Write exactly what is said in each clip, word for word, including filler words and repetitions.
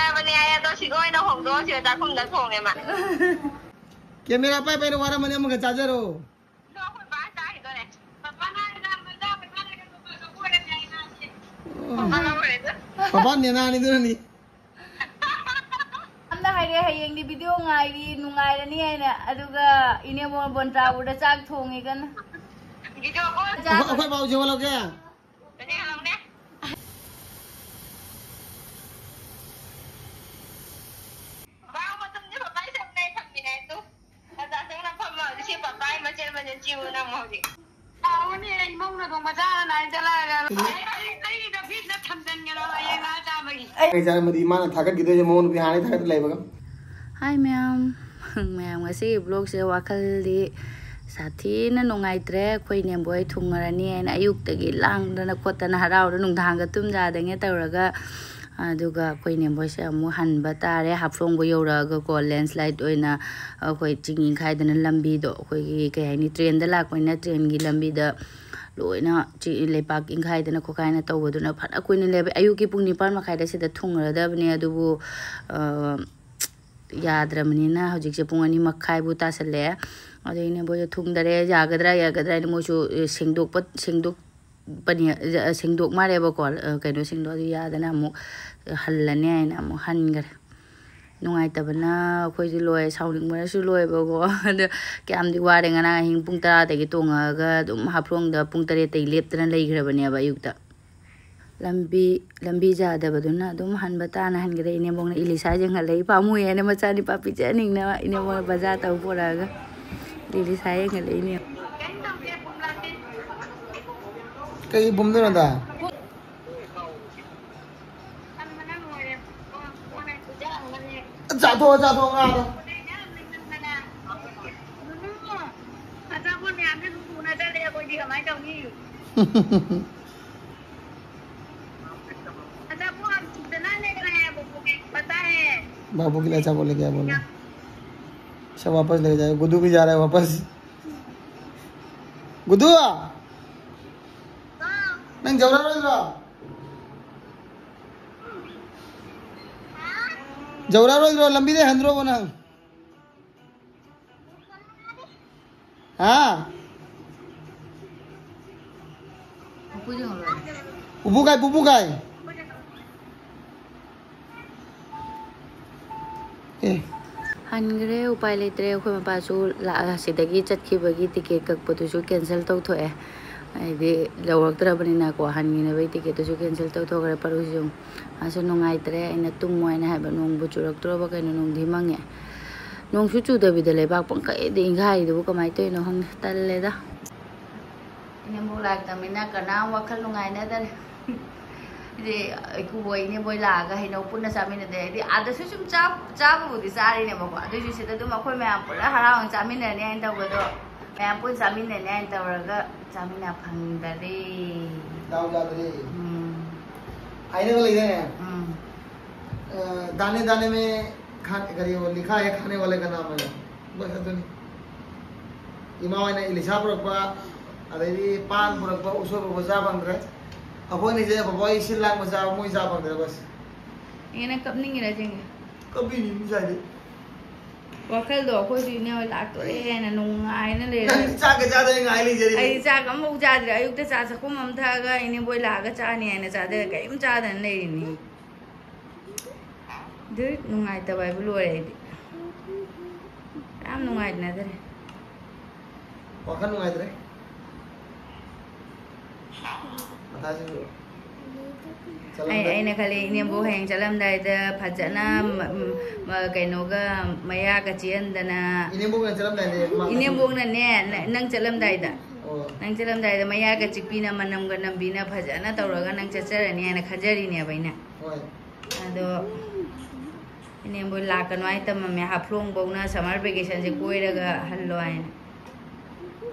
ꯍꯥꯏꯕꯅꯦ ꯍꯥꯏꯌꯦ, ꯑꯗꯣ ꯁꯤꯒ ꯑꯣꯏꯅ ꯍꯣꯡꯗꯣꯛꯑꯣ, ꯁꯤꯗ ꯆꯥꯛꯈꯨꯝꯗ ꯊꯣꯡꯉꯦ ꯃꯥ꯫ ꯀꯦꯃꯦꯔꯥ ꯄꯥꯏ ꯄꯥꯏꯅ ꯋꯥꯔꯝꯃꯅꯤ, ꯑꯃꯒ ꯆꯥꯖꯔꯣ꯫ ꯑꯗꯣ ꯑꯩꯈꯣꯏ ꯕꯥ ꯆꯥꯈꯤꯗꯣꯔꯦ꯫ ꯄꯄꯥꯅ ꯍꯥꯏꯔꯒ ꯃꯆꯥ ꯄꯩꯁꯥ ꯂꯩꯔꯒ ꯄꯄꯥ ꯀꯞꯄ ꯑꯣꯏꯔꯝꯃꯦ ꯍꯥꯏꯌꯦ ꯃꯥꯁꯦ꯫ ꯄꯄꯥ ꯂꯧꯔꯦ꯫ ꯄꯄꯥ ꯅꯦꯅꯥꯅꯤꯗꯨꯅꯅꯤ꯫ ꯌꯥꯝꯅ ꯍꯥꯏꯔꯦ, ꯍꯌꯦꯡꯗꯤ ꯚꯤꯗꯤꯑꯣ ꯉꯥꯏꯔꯤ, ꯅꯨꯡꯉꯥꯏꯔꯅꯤ ꯍꯥꯏꯅ꯫ ꯑꯗꯨꯒ ꯏꯅꯦꯕꯣ ꯕꯣꯟꯇ꯭ꯔꯥꯕꯨꯗ ꯆꯥꯛ ꯊꯣꯡꯉꯤ ꯀꯟꯅ꯫ Video call. ꯑꯩꯈꯣꯏ, ꯑꯩꯈꯣꯏ ꯕꯥꯎꯖꯤ ꯍꯣꯜꯂꯛꯀꯦ꯫ ꯀꯩꯅꯣ ꯍꯜꯂꯛꯅꯦ꯫ ꯕꯥ ꯃꯇꯨꯝꯁꯦ ꯄꯄꯥꯒꯤ ꯁꯔꯨꯛꯅꯦ ꯊꯝꯃꯤꯅꯦ ꯑꯗꯨ꯫ ꯑꯗ ꯆꯪꯅ ꯐꯝꯃ ꯍꯧꯖꯤꯛ ꯁꯤ ꯄꯄꯥꯒꯤ ꯃꯆꯦꯠ ꯃꯆꯦꯠ ꯆꯤꯕ ꯅꯝꯃꯣ ꯍꯧꯖꯤꯛ꯫ ꯍꯥꯎꯅꯤ, ꯑꯩ ꯏꯃꯧꯅ ꯊꯣꯡꯕ ꯆꯥꯔ ꯅꯥꯏ ꯆꯠꯂꯛꯑꯒ꯫ ꯑꯩ, ꯑꯩ, ꯑꯩꯒꯤꯗ ꯐꯤꯠꯅ ꯊꯝꯖꯟꯒꯦꯔꯣ ꯍꯌꯦꯡ ꯑꯥ ꯆꯥꯕꯒꯤ? ꯑꯩ ꯆꯥꯔꯝꯃꯗꯤ ꯃꯥꯅ ꯊꯥꯒꯠꯈꯤꯗꯣꯏꯁꯦ ꯃꯉꯣꯟ ꯅꯨꯄꯤ ꯍꯥꯟꯅ ꯊꯥꯒꯠꯇ ꯂꯩꯕꯒ꯫ ꯍꯥꯏ ꯃꯌꯥꯝ꯫ ꯃꯌꯥꯝ ꯉꯁꯤꯒꯤ ꯕ꯭ꯂꯣꯛꯁꯦ ꯋꯥꯈꯜꯗꯤ ꯁꯥꯊꯤꯅ ꯅꯨꯡꯉꯥꯏꯇ꯭ꯔꯦ꯫ ꯑꯩꯈꯣꯏ ꯅꯦꯝꯕꯣꯏ ꯊꯨꯡꯉꯔꯅꯤ ꯍꯥꯏꯅ ꯑꯌꯨꯛꯇꯒꯤ ꯂꯥꯡꯗꯅ ꯈꯣꯠꯇꯅ ꯍꯔꯥꯎꯗ ꯅꯨꯡꯗꯥꯡꯒ ꯇꯨꯝ ꯌꯥꯗꯉꯩ ꯇꯧꯔꯒ, ꯑꯗꯨꯒ ꯑꯩꯈꯣꯏ ꯅꯦꯝꯕꯣꯏꯁꯦ ꯑꯃꯨꯛ ꯍꯟꯕ ꯇꯥꯔꯦ꯫ ꯍꯥꯐꯂꯣꯡꯕ ꯌꯧꯔꯛꯑꯒꯀꯣ, ꯂꯦꯟꯁꯂꯥꯏꯠ ꯑꯣꯏꯅ ꯑꯩꯈꯣꯏ ꯆꯤꯡ ꯏꯟꯈꯥꯏꯗꯅ ꯂꯝꯕꯤꯗꯣ, ꯑꯩꯈꯣꯏꯒꯤ ꯀꯩ ꯍꯥꯏꯅꯤ, ꯇ꯭ꯔꯦꯟꯗ ꯂꯥꯛꯄꯅꯤꯅ ꯇ꯭ꯔꯦꯟꯒꯤ ꯂꯝꯕꯤꯗ ꯂꯣꯏꯅ ꯆꯤ-, ꯂꯩꯄꯥꯛ ꯏꯟꯈꯥꯏꯗꯅ ꯈꯣꯠꯈꯥꯏꯅ ꯇꯧꯕꯗꯨꯅ ꯐꯅ ꯀꯨꯏꯅ ꯂꯦꯞꯄꯦ꯫ ꯑꯌꯨꯛꯀꯤ ꯄꯨꯡ ꯅꯤꯄꯥꯟ ꯃꯈꯥꯏꯗ ꯁꯤꯗ ꯊꯨꯡꯉꯔꯗꯕꯅꯦ, ꯑꯗꯨꯕꯨ, ꯑ, ꯌꯥꯗ꯭ꯔꯕꯅꯤꯅ ꯍꯧꯖꯤꯛꯁꯦ ꯄꯨꯡ ꯑꯅꯤ ꯃꯈꯥꯏꯕꯨ ꯇꯥꯁꯜꯂꯛꯑꯦ꯫ ꯑꯗꯩ ꯏꯅꯦꯕꯣꯏꯗꯣ ꯊꯨꯡꯗꯔꯦ, ꯌꯥꯒꯗ꯭ꯔꯥ ꯌꯥꯒꯗ꯭ꯔꯥ ꯍꯥꯏꯅ ꯃꯣꯏꯁꯨ, ꯑ, ꯁꯦꯡꯗꯣꯛꯄ, ꯁꯦꯡꯗꯣꯛꯄꯅꯤ, ꯑ, ꯁꯦꯡꯗꯣꯛ ꯃꯥꯜꯂꯦꯕꯀꯣ, ꯑ, ꯀꯩꯅꯣꯁꯤꯡꯗꯣ꯫ ꯑꯗꯨ ꯌꯥꯗꯅ ꯑꯃꯨꯛ ꯍꯜꯂꯅꯤ ꯍꯥꯏꯅ ꯑꯃꯨꯛ ꯍꯟꯈꯔꯦ꯫ ꯅꯨꯡꯉꯥꯏꯇꯕꯅ ꯑꯩꯈꯣꯏꯁꯨ ꯂꯣꯏ, ꯁꯥꯎꯅꯤꯡꯕꯅꯁꯨ ꯂꯣꯏꯕꯀꯣ꯫ ꯑꯗꯣ ꯀꯌꯥꯝꯗꯤ ꯋꯥꯔꯦ, ꯉꯔꯥꯡ ꯑꯍꯤꯡ ꯄꯨꯡ ꯇꯔꯥꯗꯒꯤ ꯇꯣꯡꯉꯛꯑꯒ ꯑꯗꯨꯝ ꯍꯥꯐꯂꯣꯡꯗ ꯄꯨꯡ ꯇꯔꯦꯠꯇꯒꯤ ꯂꯦꯞꯇꯅ ꯂꯩꯈ꯭ꯔꯕꯅꯦꯕ ꯑꯌꯨꯛꯇ꯫ ꯂꯝꯕꯤ, ꯂꯝꯕꯤ ꯌꯥꯗꯕꯗꯨꯅ ꯑꯗꯨꯝ ꯍꯟꯕ ꯇꯥꯅ ꯍꯟꯈ꯭ꯔꯦ꯫ ꯏꯅꯦꯝꯕꯣꯛꯅ ꯏꯂꯤꯁꯥ ꯌꯦꯡꯍꯜꯂꯛꯏ, ꯄꯥꯝꯃꯨꯏ ꯍꯥꯏꯅ ꯃꯆꯥꯅꯤꯄꯥ ꯄꯤꯖꯅꯤꯡꯅꯕ ꯏꯅꯦꯝꯕꯣꯛꯅ ꯕꯖꯥꯔ ꯇꯧ ꯄꯨꯔꯛꯑꯒ ꯏꯂꯤꯁꯥ ꯌꯦꯡꯍꯜꯂꯛꯏꯅꯦ꯫ ꯀꯩ ꯕꯨꯝꯗꯣꯏꯅꯣꯗ? ꯆꯥꯊꯣꯛꯑꯣ, ꯆꯥꯊꯣꯛꯑꯣ, ꯉꯥꯗꯣ꯫ ꯑꯆꯥꯄꯣꯠ ꯃꯌꯥꯝꯁꯦ ꯑꯗꯨꯝ ꯄꯨꯅ ꯆꯠꯂꯦ ꯑꯩꯈꯣꯏꯗꯤ, ꯀꯃꯥꯏꯅ ꯇꯧꯅꯤ? अचापोट हम कितना लेकर आए हैं, वो भी पता है। बाबू के लिए अचापोट लेके आया, बोलो। सब वापस लेके जाए, गुड्डू भी जा रहा है वापस। गुड्डू, हाँ। ꯅꯪ ꯌꯧꯔꯔꯣꯏꯗ꯭ꯔꯣ? ꯌꯧꯔꯛꯑꯔꯣꯏꯗ꯭ꯔꯣ? ꯂꯝꯕꯤꯗꯩ ꯍꯟꯗ꯭ꯔꯣꯕ ꯅꯪ? ꯍꯥ? ꯃꯄꯨꯁꯦ ꯉꯧꯔꯣꯏ꯫ ꯄꯨꯄꯨ ꯀꯥꯏ, ꯄꯨꯄꯨ ꯀꯥꯏ? ꯑꯦ꯫ ꯍꯟꯈ꯭ꯔꯦ, ꯎꯄꯥꯏ ꯂꯩꯇ꯭ꯔꯦ꯫ ꯑꯩꯈꯣꯏ ꯃꯄꯥꯁꯨ ꯂꯥꯛꯑ-, ꯁꯤꯗꯒꯤ ꯆꯠꯈꯤꯕꯒꯤ ꯇꯤꯀꯦꯠ ꯀꯛꯄꯗꯨꯁꯨ ꯀꯦꯟꯁꯦꯜ ꯇꯧꯊꯣꯛꯑꯦ꯫ ꯍꯥꯏꯗꯤ ꯂꯧꯔꯛꯇ꯭ꯔꯕꯅꯤꯅꯀꯣ, ꯍꯟꯈꯤꯅꯕꯒꯤ ꯇꯤꯀꯦꯠꯇꯨꯁꯨ ꯀꯦꯟꯁꯦꯜ ꯇꯧꯊꯣꯛꯈ꯭ꯔꯦ꯫ ꯄꯔꯨꯁꯨ ꯃꯥꯁꯨ ꯅꯨꯡꯉꯥꯏꯇ꯭ꯔꯦ꯫ ꯑꯩꯅ ꯇꯨꯝꯃꯣ ꯍꯥꯏꯅ ꯍꯥꯏꯕ, ꯅꯣꯡꯕꯨ ꯆꯨꯔꯛꯇ꯭ꯔꯣꯕ ꯀꯩꯅꯣ, ꯅꯣꯡꯗꯤ ꯃꯪꯉꯦ꯫ ꯅꯣꯡꯁꯨ ꯆꯨꯗꯕꯤꯗ ꯂꯩꯕꯥꯛ ꯄꯪꯀꯩꯗ ꯏꯪꯈꯥꯏꯔꯤꯗꯨꯕꯨ ꯀꯃꯥꯏꯅ ꯇꯧꯔꯤꯅꯣ ꯈꯪꯗꯦ꯫ ꯇꯜꯂꯦꯗ꯫ ꯏꯅꯦꯝꯕꯣꯛ ꯂꯥꯛꯇꯕꯅꯤꯅ ꯀꯅꯥꯝ ꯋꯥꯈꯜ ꯅꯨꯡꯉꯥꯏꯅꯗꯔꯦ꯫ ꯍꯥꯏꯗꯤ ꯏꯀꯨꯕꯣꯏ ꯏꯅꯦꯕꯣꯏ ꯂꯥꯛꯑꯒ ꯍꯩꯅꯧ ꯄꯨꯟꯅ ꯆꯥꯃꯤꯟꯅꯗꯦ꯫ ꯍꯥꯏꯗꯤ ꯑꯥꯗꯁꯨ ꯁꯨꯝ ꯆꯥ-, ꯆꯥꯕꯕꯨꯗꯤ ꯆꯥꯔꯤꯅꯦꯕꯀꯣ꯫ ꯑꯗꯨꯏꯁꯨ ꯁꯤꯗ ꯑꯗꯨꯝ ꯑꯩꯈꯣꯏ ꯃꯌꯥꯝ ꯄꯨꯂꯞ ꯍꯔꯥꯎꯅ ꯆꯥꯃꯤꯟꯅꯅꯤ ꯍꯥꯏꯅ ꯇꯧꯕꯗꯣ, ꯃꯌꯥꯝ ꯄꯨꯟꯅ ꯆꯥꯃꯤꯟꯅꯅꯤ ꯍꯥꯏꯅ ꯇꯧꯔꯒ ꯆꯥꯃꯤꯟꯅ ꯐꯪꯗꯔꯦ꯫ ꯗꯥꯎ ꯌꯥꯗ꯭ꯔꯦ꯫ ꯎꯝ꯫ ꯍꯥꯏꯅꯕ ꯂꯩꯗꯥꯏꯅꯦ? ꯎꯝ꯫ ꯑ, दाने दाने में खा-, करिए वो लिखा है, खाने वाले का नाम है। बस ꯑꯗꯨꯅꯤ꯫ ꯏꯃꯥ ꯍꯣꯏꯅ ꯏꯂꯤꯁꯥ ꯄꯨꯔꯛꯄ, ꯑꯗꯩꯗꯤ ꯄꯥꯟ ꯄꯨꯔꯛꯄ, ꯎꯁꯣꯏ ꯄꯨꯔꯛꯄ ꯆꯥ ꯐꯪꯗ꯭ꯔꯦ꯫ ꯑꯩꯈꯣꯏꯅꯤꯁꯦ ꯕꯕꯥ ꯍꯣꯏ ꯁꯤꯜ ꯂꯥꯡꯕ ꯆꯥꯕ, ꯃꯣꯏ ꯆꯥ ꯐꯪꯗ꯭ꯔꯦ꯫ ꯕꯁ꯫ ꯏꯅꯦ, ꯅꯪ ꯀꯞꯅꯤꯡꯉꯤꯔ ꯌꯦꯡꯒꯦ? ꯀꯞꯄꯤꯅꯤ ꯉꯁꯥꯏꯗꯤ꯫ ꯋꯥꯈꯜꯗꯣ ꯑꯩꯈꯣꯏꯁꯨ ꯏꯅꯦ ꯍꯣꯏ ꯂꯥꯛꯇꯣꯔꯦ ꯍꯥꯏꯅ ꯅꯨꯡꯉꯥꯏꯅ ꯂꯩꯔꯦ꯫ ꯅꯪꯗꯤ ꯆꯥꯛꯀ ꯆꯥꯗꯅ ꯉꯥꯏ ꯂꯩꯖꯔꯤꯅꯦ꯫ ꯑꯩ ꯆꯥꯛ ꯑꯃꯐꯥꯎ ꯆꯥꯗ꯭ꯔꯦ꯫ ꯑꯌꯨꯛꯇ ꯆꯥ ꯆꯥꯛꯈꯨꯝ ꯑꯃ ꯊꯛꯑꯒ ꯏꯅꯦꯕꯣꯏ ꯂꯥꯛꯑꯒ ꯆꯥꯅꯤ ꯍꯥꯏꯅ ꯆꯥꯗꯅ ꯀꯔꯤꯝ ꯆꯥꯗꯅ ꯂꯩꯔꯤꯅꯤ꯫ ꯑꯗꯨ ꯅꯨꯡꯉꯥꯏꯇꯕ ꯍꯥꯏꯕꯨ ꯂꯣꯏꯔꯦ ꯑꯩꯗꯤ꯫ ꯌꯥꯝ ꯅꯨꯡꯉꯥꯏꯅꯗ꯭ꯔꯦ꯫ ꯋꯥꯈꯜ ꯅꯨꯡꯉꯥꯏꯇ꯭ꯔꯦ꯫ ꯃꯊꯥꯁꯤꯁꯨ꯫ ꯑꯩ, ꯆꯠꯂꯝꯗꯥꯏ꯫ ꯑꯩꯅ ꯈꯜꯂꯤ, ꯏꯅꯦꯝꯕꯣꯛ ꯍꯌꯦꯡ ꯆꯠꯂꯝꯗꯥꯏꯗ ꯐꯖꯅ ꯃ-, ꯃ-, ꯀꯩꯅꯣꯒ ꯃꯌꯥꯒ ꯆꯤꯛꯍꯟꯗꯅ꯫ ꯏꯅꯦꯝꯕꯣꯛꯅ ꯆꯠꯂꯝꯗꯥꯏꯗ ꯃꯥ ꯏꯅꯦꯝꯕꯣꯛꯅꯅꯦ, ꯅ-, ꯅꯪ ꯆꯠꯂꯝꯗꯥꯏꯗ꯫ ꯑꯣ꯫ ꯅꯪ ꯆꯠꯂꯝꯗꯥꯏꯗ ꯃꯌꯥꯒ ꯆꯤꯛꯄꯤꯅ ꯃꯅꯝꯒ ꯅꯝꯕꯤꯅ ꯐꯖꯅ ꯇꯧꯔꯒ ꯅꯪ ꯆꯠꯆꯔꯅꯤ ꯍꯥꯏꯅ ꯈꯟꯖꯔꯤꯅꯦꯕ ꯑꯩꯅ꯫ ꯍꯣꯏ꯫ ꯑꯗꯣ ꯏꯅꯦꯝꯕꯣꯛ ꯂꯥꯛꯀꯅꯨ ꯍꯥꯏ ꯇꯝꯃꯝꯃꯦ꯫ ꯍꯥꯐꯂꯣꯡꯐꯧꯅ summer vacationꯁꯦ ꯀꯣꯏꯔꯒ ꯍꯜꯂꯣ ꯍꯥꯏꯅ꯫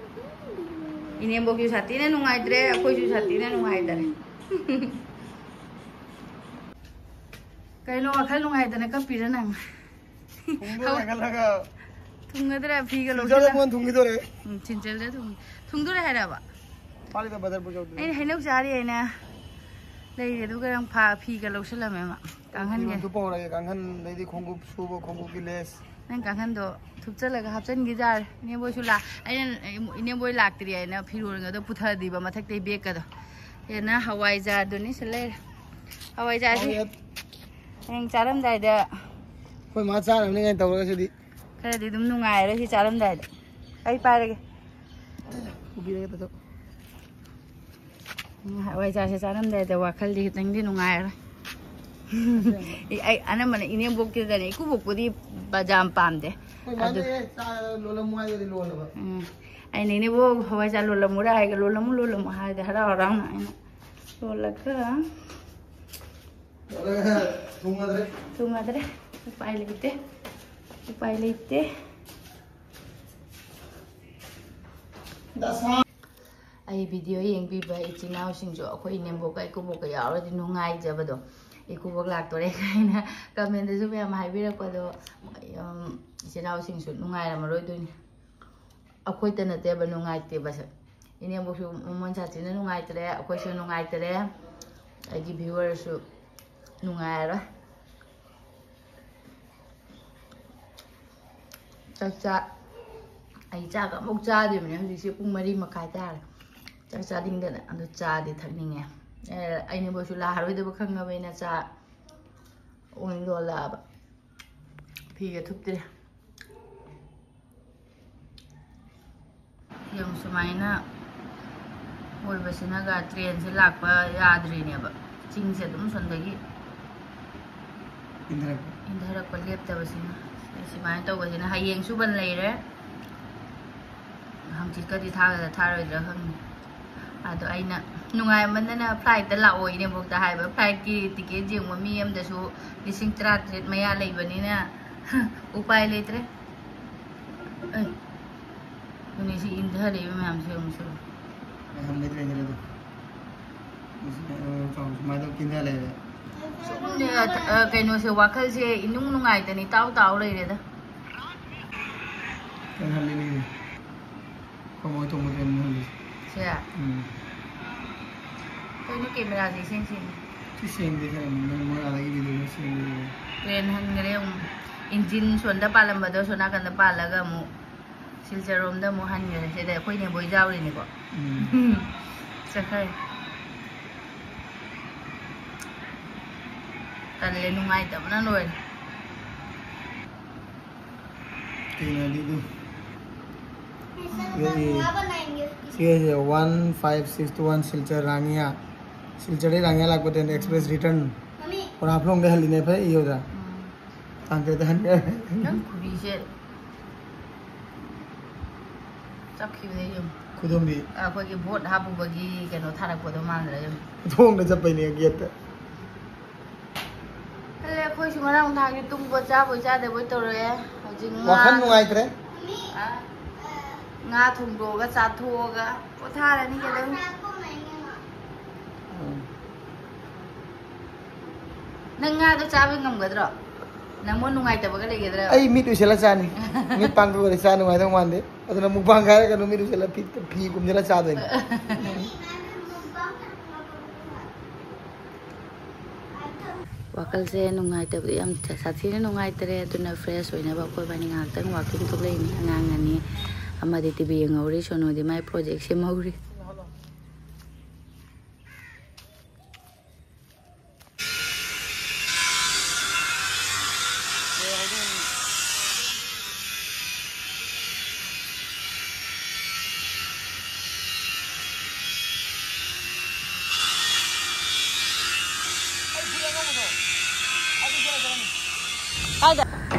ꯏꯅꯦꯝꯕꯣꯛꯁꯨ ꯁꯥꯊꯤꯅ ꯅꯨꯡꯉꯥꯏꯇ꯭ꯔꯦ, ꯑꯩꯈꯣꯏꯁꯨ ꯁꯥꯊꯤꯅ ꯅꯨꯡꯉꯥꯏꯇꯔꯦ꯫ ꯀꯩꯅꯣ ꯋꯥꯈꯜ ꯅꯨꯡꯉꯥꯏꯇꯅ ꯀꯞꯄꯤꯔ ꯅꯪ? ꯊꯨꯡꯗꯣꯔꯦ ꯈꯜꯂꯒ ꯊꯨꯡꯒꯗ꯭ꯔꯥ ꯐꯤꯒ ꯊꯤꯟꯖꯜꯂ ꯂꯧꯁꯤꯜꯂ? ꯃꯣꯟ ꯊꯨꯡꯈꯤꯗꯣꯔꯦ꯫ ꯎꯝ, ꯊꯤꯟꯖꯜꯂ ꯊꯨꯡ-, ꯊꯨꯡꯗꯣꯔꯦ ꯍꯥꯏꯔꯕ? ꯄꯥꯂꯤꯗ ꯕꯗꯔꯄꯨꯔ ꯌꯧꯗꯣꯔꯦ꯫ ꯑꯩꯅ ꯍꯩꯅꯧ ꯆꯥꯔꯤ ꯍꯥꯏꯅ꯫ ꯂꯩꯔꯦ꯫ ꯑꯗꯨꯒ ꯅꯪ ꯐꯥ-, ꯐꯤꯒ ꯂꯧꯁꯤꯜꯂꯝꯃꯦ ꯑꯃ꯫ ꯀꯥꯡꯍꯟꯒꯦ꯫ ꯐꯤꯔꯣꯟꯁꯨ ꯄꯨꯔꯛꯑꯦ, ꯀꯥꯡꯍꯟ, ꯑꯗꯩꯗꯤ ꯈꯣꯡꯎꯞ, ꯁꯨꯕ ꯈꯣꯡꯎꯞꯀꯤ ꯂꯦꯁ꯫ ꯅꯪ ꯀꯥꯡꯍꯟꯗꯣ ꯊꯨꯞꯆꯜꯂꯒ ꯍꯥꯞꯆꯤꯟꯈꯤꯖꯥꯔꯦ꯫ ꯏꯅꯦꯕꯣꯏꯁꯨ ꯂꯥ-, ꯑꯩꯅ ꯏꯅꯦꯕꯣꯏ ꯂꯥꯛꯇ꯭ꯔꯤ ꯍꯥꯏꯅ ꯐꯤꯔꯣꯟꯒꯗꯣ ꯄꯨꯊꯗꯤꯕ ꯃꯊꯛꯇꯩ ꯕꯦꯒꯀꯗꯣ꯫ ꯍꯦꯟꯅ ꯍꯋꯥꯏꯖꯥꯔꯗꯨꯅꯤ ꯁꯤ ꯂꯩꯔꯦ꯫ ꯍꯋꯥꯏꯖꯥꯔꯁꯤ ꯍꯋꯥꯏꯖꯥꯔ꯫ ꯍꯌꯦꯡ ꯆꯥꯔꯝꯗꯥꯏꯗ꯫ ꯑꯩꯈꯣꯏ ꯃꯥ ꯆꯥꯅꯕꯅꯤ ꯀꯥꯏꯅ ꯇꯧꯔꯒ ꯁꯤꯗꯤ꯫ ꯈꯔꯗꯤ ꯑꯗꯨꯝ ꯅꯨꯡꯉꯥꯏꯔꯦ ꯁꯤ ꯆꯥꯔꯝꯗꯥꯏꯗ꯫ ꯑꯩ ꯄꯥꯏꯔꯒꯦ꯫ ꯄꯨꯕꯤꯔꯒꯦ ꯇꯥꯇꯣ꯫ ꯎꯝ, ꯍꯋꯥꯏꯖꯥꯔꯁꯦ ꯆꯥꯔꯝꯗꯥꯏꯗ ꯋꯥꯈꯜꯗꯤ ꯈꯤꯇꯪꯗꯤ ꯅꯨꯡꯉꯥꯏꯔꯦ꯫ ꯑꯩ, ꯑꯩ ꯑꯅꯝꯕꯅ ꯏꯅꯦꯝꯕꯣꯛꯇꯨꯗꯅꯦ, ꯏꯀꯨꯕꯣꯛꯄꯨꯗꯤ ꯕ-, ꯌꯥꯝ ꯄꯥꯝꯗꯦ꯫ ꯑꯩꯈꯣꯏ ꯃꯥꯅ ꯑꯗꯨ ꯑꯦ, ꯆꯥ ꯂꯣꯜꯂꯝꯃꯨ ꯍꯥꯏꯔꯗꯤ ꯂꯣꯜꯂꯕ꯫ ꯎꯝ꯫ ꯑꯩꯅ ꯏꯅꯦꯕꯣꯛ ꯍꯋꯥꯏꯖꯥꯔ ꯂꯣꯜꯂꯝꯃꯨꯔꯥ ꯍꯥꯏꯒ, "ꯂꯣꯜꯂꯝꯃꯨ, ꯂꯣꯜꯂꯝꯃꯨ" ꯍꯥꯏꯔꯗꯤ ꯍꯔꯥꯎ ꯍꯔꯥꯎꯅ ꯑꯩꯅ ꯂꯣꯜꯂꯒ ꯂꯣꯜꯂꯒ ꯊꯨꯡꯉꯗ꯭ꯔꯦ꯫ ꯊꯨꯡꯉꯗ꯭ꯔꯦ꯫ ꯎꯄꯥꯏ ꯂꯩꯇꯦ꯫ ꯎꯄꯥꯏ ꯂꯩꯇꯦ꯫ ꯗꯁꯥ꯫ ꯑꯩ video ꯌꯦꯡꯕꯤꯕ ꯏꯆꯤꯟ ꯏꯅꯥꯎꯁꯤꯡꯁꯨ ꯑꯩꯈꯣꯏ ꯏꯅꯦꯝꯕꯣꯛꯀ ꯏꯀꯨꯕꯣꯛꯀ ꯌꯥꯎꯔꯗꯤ ꯅꯨꯡꯉꯥꯏꯖꯕꯗꯣ, ꯏꯀꯨꯕꯣꯛ ꯂꯥꯛꯇꯣꯔꯦ ꯀꯥꯏꯅ comment ꯇꯁꯨ ꯃꯌꯥꯝ ꯍꯥꯏꯕꯤꯔꯛꯄꯗꯣ, ꯎꯝ, ꯏꯆꯤꯟ ꯏꯅꯥꯎꯁꯤꯡꯁꯨ ꯅꯨꯡꯉꯥꯏꯔꯝꯃꯔꯣꯏꯗꯣꯏꯅꯤ꯫ ꯑꯩꯈꯣꯏꯇ ꯅꯠꯇꯦꯕ ꯅꯨꯡꯉꯥꯏꯇꯦꯕꯁꯦ, ꯏꯅꯦꯝꯕꯣꯛꯁꯨ ꯃꯃꯣꯟ ꯁꯥꯊꯤꯅ ꯅꯨꯡꯉꯥꯏꯇ꯭ꯔꯦ, ꯑꯩꯈꯣꯏꯁꯨ ꯅꯨꯡꯉꯥꯏꯇ꯭ꯔꯦ, ꯑꯩꯒꯤ viewer ꯁꯨ ꯅꯨꯡꯉꯥꯏꯔꯔꯣꯏ꯫ ꯆꯥꯛ ꯆꯥ-, ꯑꯩ ꯆꯥꯛ ꯑꯃꯨꯛ ꯆꯥꯗ꯭ꯔꯤꯕꯅꯦ꯫ ꯍꯧꯖꯤꯛꯁꯦ ꯄꯨꯡ ꯃꯔꯤ ꯃꯈꯥꯏ ꯇꯥꯔꯦ꯫ ꯆꯥꯛ ꯆꯥꯅꯤꯡꯗꯅ꯫ ꯑꯗꯨ ꯆꯥꯗꯤ ꯊꯛꯅꯤꯡꯉꯦ꯫ ꯑꯦ, ꯑꯩꯅꯕꯨꯁꯨ ꯂꯥꯛꯑꯔꯣꯏꯗꯕ ꯈꯪꯉꯕꯅꯤꯅ ꯆꯥ ꯑꯣꯏꯅ ꯂꯣꯜꯂꯛꯑꯕ꯫ ꯐꯤꯒ ꯊꯨꯞꯇ꯭ꯔꯤ꯫ ꯌꯦꯡꯉꯨ, ꯁꯨꯃꯥꯏꯅ ꯑꯣꯏꯕꯁꯤꯅꯒ train ꯁꯦ ꯂꯥꯛꯄ ꯌꯥꯗ꯭ꯔꯤꯅꯦꯕ꯫ ꯆꯤꯡꯁꯦ ꯑꯗꯨꯝ ꯁꯣꯝꯗꯒꯤ ꯏꯟꯊꯔꯛꯄ꯫ ꯏꯟꯊꯔꯛꯄ ꯂꯦꯞꯇꯕꯁꯤꯅ꯫ ꯁꯨꯃꯥꯏꯅ ꯇꯧꯕꯁꯤꯅ ꯍꯌꯦꯡꯁꯨ ꯕꯟ ꯂꯩꯔꯦ꯫ ꯍꯪꯆꯤꯠꯀꯗꯤ ꯊꯥꯒꯗ꯭ꯔꯥ ꯊꯥꯔꯣꯏꯗ꯭ꯔꯥ ꯈꯪꯗꯦ꯫ ꯑꯗꯣ ꯑꯩꯅ ꯅꯨꯡꯉꯥꯏꯃꯟꯗꯅ flight ꯇ ꯂꯥꯛꯑꯣ ꯏꯅꯦꯝꯕꯣꯛꯇ ꯍꯥꯏꯕ꯫ Flight ꯀꯤ ticket ꯌꯦꯡꯕ ꯃꯤ ꯑꯃꯗꯁꯨ ꯂꯤꯁꯤꯡ ꯇꯔꯥꯇꯔꯦꯠ ꯃꯌꯥ ꯂꯩꯕꯅꯤꯅ ꯎꯄꯥꯏ ꯂꯩꯇ꯭ꯔꯦ꯫ ꯑꯩ, ꯑꯗꯨꯅꯦ ꯁꯤ ꯏꯟꯊꯔꯛꯏꯕ ꯃꯌꯥꯝꯁꯦ ꯌꯦꯡꯉꯨ ꯁꯤ꯫ ꯃꯌꯥꯝ ꯂꯩꯇ꯭ꯔꯦ, ꯂꯩꯇ꯭ꯔꯦ ꯑꯗꯣ꯫ ꯁꯨꯃꯥꯏꯅ ꯇꯧ ꯀꯤꯟꯊ ꯂꯩꯔꯦ꯫ ꯁꯨꯝꯅꯦ, ꯑ, ꯀꯩꯅꯣꯁꯦ, ꯋꯥꯈꯜꯁꯦ ꯏꯅꯨꯡ ꯅꯨꯡꯉꯥꯏꯇꯅ ꯏꯇꯥꯎ ꯇꯥꯎ ꯂꯩꯔꯦꯗ꯫ ꯀꯩꯅꯣ ꯍꯜꯂꯤꯅꯦ꯫ ꯑꯩꯈꯣꯏ ꯃꯣꯏ ꯊꯣꯡꯕ ꯀꯩꯅꯣ ꯍꯜꯂꯤ꯫ ꯁꯦ꯫ ꯎꯝ꯫ ꯀꯩꯅꯣ ꯀꯦꯃꯦꯔꯥꯁꯦ ꯏꯁꯦꯡ ꯁꯦꯡꯉꯦ꯫ ꯁꯤ ꯁꯦꯡꯗꯦ ꯁꯦꯡꯗꯦ, ꯃꯣꯏ ꯑꯥꯗꯒꯤ ꯚꯤꯗꯤꯑꯣꯗꯣ ꯁꯦꯡꯗꯦ꯫ ꯇ꯭ꯔꯦꯟ ꯍꯟꯈ꯭ꯔꯦ ꯑꯃꯨꯛ꯫ ꯏꯟꯖꯤꯟ ꯁꯣꯟꯗ ꯄꯥꯜꯂꯝꯕꯗꯣ ꯁꯣꯝ ꯅꯥꯀꯟꯗ ꯄꯥꯜꯂꯒ ꯑꯃꯨꯛ ꯁꯤꯜꯆꯔꯔꯣꯝꯗ ꯑꯃꯨꯛ ꯍꯟꯈ꯭ꯔꯦ꯫ ꯁꯤꯗ ꯑꯩꯈꯣꯏ ꯅꯦꯕꯣꯏ ꯌꯥꯎꯔꯤꯅꯤꯀꯣ꯫ ꯎꯝ꯫ ꯆꯠꯈ꯭ꯔꯦ꯫ ꯇꯜꯂꯦ, ꯅꯨꯡꯉꯥꯏꯇꯕꯅ ꯂꯣꯏꯔꯦ꯫ ꯀꯩꯅꯣꯗꯤ ꯑꯗꯨ ꯁꯤꯒꯤꯁꯦ one five six two one Silchar ꯔꯥꯡꯉꯤꯌꯥ꯫ ꯁꯤꯜꯆꯔꯗꯩ ꯔꯥꯡꯉꯤꯌꯥ ꯂꯥꯛꯄꯗ ꯑꯦꯛꯁꯄ꯭ꯔꯦꯁ ꯔꯤꯇꯔꯟ꯫ ꯀꯣꯔꯥꯐꯂꯣꯡꯗ ꯍꯜꯂꯤꯅꯦ ꯐꯩ ꯏꯌꯣꯗ꯫ ꯎꯝ꯫ ꯇꯥꯡꯈꯩꯗ ꯍꯟꯈ꯭ꯔꯦ꯫ ꯅꯪ ꯈꯨꯕꯤꯁꯦ ꯆꯞꯈꯤꯕꯗ ꯌꯦꯡꯉꯨ꯫ ꯈꯨꯗꯣꯝꯕꯤ꯫ ꯑꯩꯈꯣꯏꯒꯤ ꯚꯣꯠ ꯍꯥꯞꯄꯨꯕꯒꯤ ꯀꯩꯅꯣ ꯊꯥꯔꯛꯄꯗꯣ ꯃꯥꯟꯗ꯭ꯔꯥ ꯌꯦꯡꯉꯨ꯫ ꯊꯣꯡꯗ ꯆꯠꯄꯩꯅꯦ ꯒꯦꯠꯇ꯫ ꯈꯜꯂꯦ ꯑꯩꯈꯣꯏꯁꯨ ꯉꯔꯥꯡ ꯅꯨꯡꯗꯥꯡꯒꯤ ꯇꯨꯝꯕ ꯆꯥꯕꯣꯏ ꯆꯥꯗꯕꯣꯏ ꯇꯧꯔꯛꯑꯦ꯫ ꯍꯧꯖꯤꯛ ꯉꯥ ꯋꯥꯈꯜ ꯅꯨꯡꯉꯥꯏꯇ꯭ꯔꯦ꯫ ꯑ, ꯉꯥ ꯊꯣꯡꯗꯣꯛꯑꯒ ꯆꯥꯊꯣꯛꯑꯒ ꯄꯣꯊꯥꯔꯅꯤ ꯀꯩꯗꯧꯅꯤ꯫ ꯎꯝ꯫ ꯅꯪ ꯉꯥꯗꯣ ꯆꯥꯕ ꯉꯝꯒꯗ꯭ꯔꯣ? ꯅꯪꯉꯣꯟ ꯅꯨꯡꯉꯥꯏꯇꯕꯒ ꯂꯩꯒꯗ꯭ꯔꯥ? ꯑꯩ ꯃꯤꯠ ꯎꯏꯁꯤꯜꯂ ꯆꯥꯅꯤ꯫ ꯃꯤꯠ ꯄꯥꯡꯊꯣꯛꯑꯗꯤ ꯆꯥ ꯅꯨꯡꯉꯥꯏꯗꯧ ꯃꯥꯟꯗꯦ꯫ ꯑꯗꯨꯅ ꯃꯨꯛꯕꯥꯡ ꯍꯥꯏꯔꯒꯅꯨ, ꯃꯤꯠ ꯎꯏꯁꯤꯜꯂ ꯐꯤ, ꯐꯤ ꯀꯨꯝꯁꯤꯜꯂ ꯆꯥꯗꯣꯏꯅꯤ꯫ ꯋꯥꯈꯜꯁꯦ ꯅꯨꯡꯉꯥꯏꯇꯕꯗꯤ ꯌꯥꯝ ꯁꯥꯊꯤꯅ ꯅꯨꯡꯉꯥꯏꯇꯔꯦ꯫ ꯑꯗꯨꯅ ꯐ꯭ꯔꯦꯁ ꯑꯣꯏꯅꯕ ꯑꯩꯈꯣꯏ ꯏꯕꯥꯅꯤ ꯉꯥꯏꯍꯥꯛꯇꯪ ꯋꯥꯛꯀꯤꯡ ꯊꯣꯛꯂꯛꯏꯅꯤ꯫ ꯑꯉꯥꯡ ꯑꯅꯤ, ꯑꯃꯗꯤ ꯇꯤ ꯚꯤ ꯌꯦꯡꯍꯧꯔꯤ, ꯁꯣꯅꯨꯗꯤ ꯃꯥꯏ ꯄ꯭ꯔꯣꯖꯦꯛ ꯁꯦꯝꯍꯧꯔꯤ꯫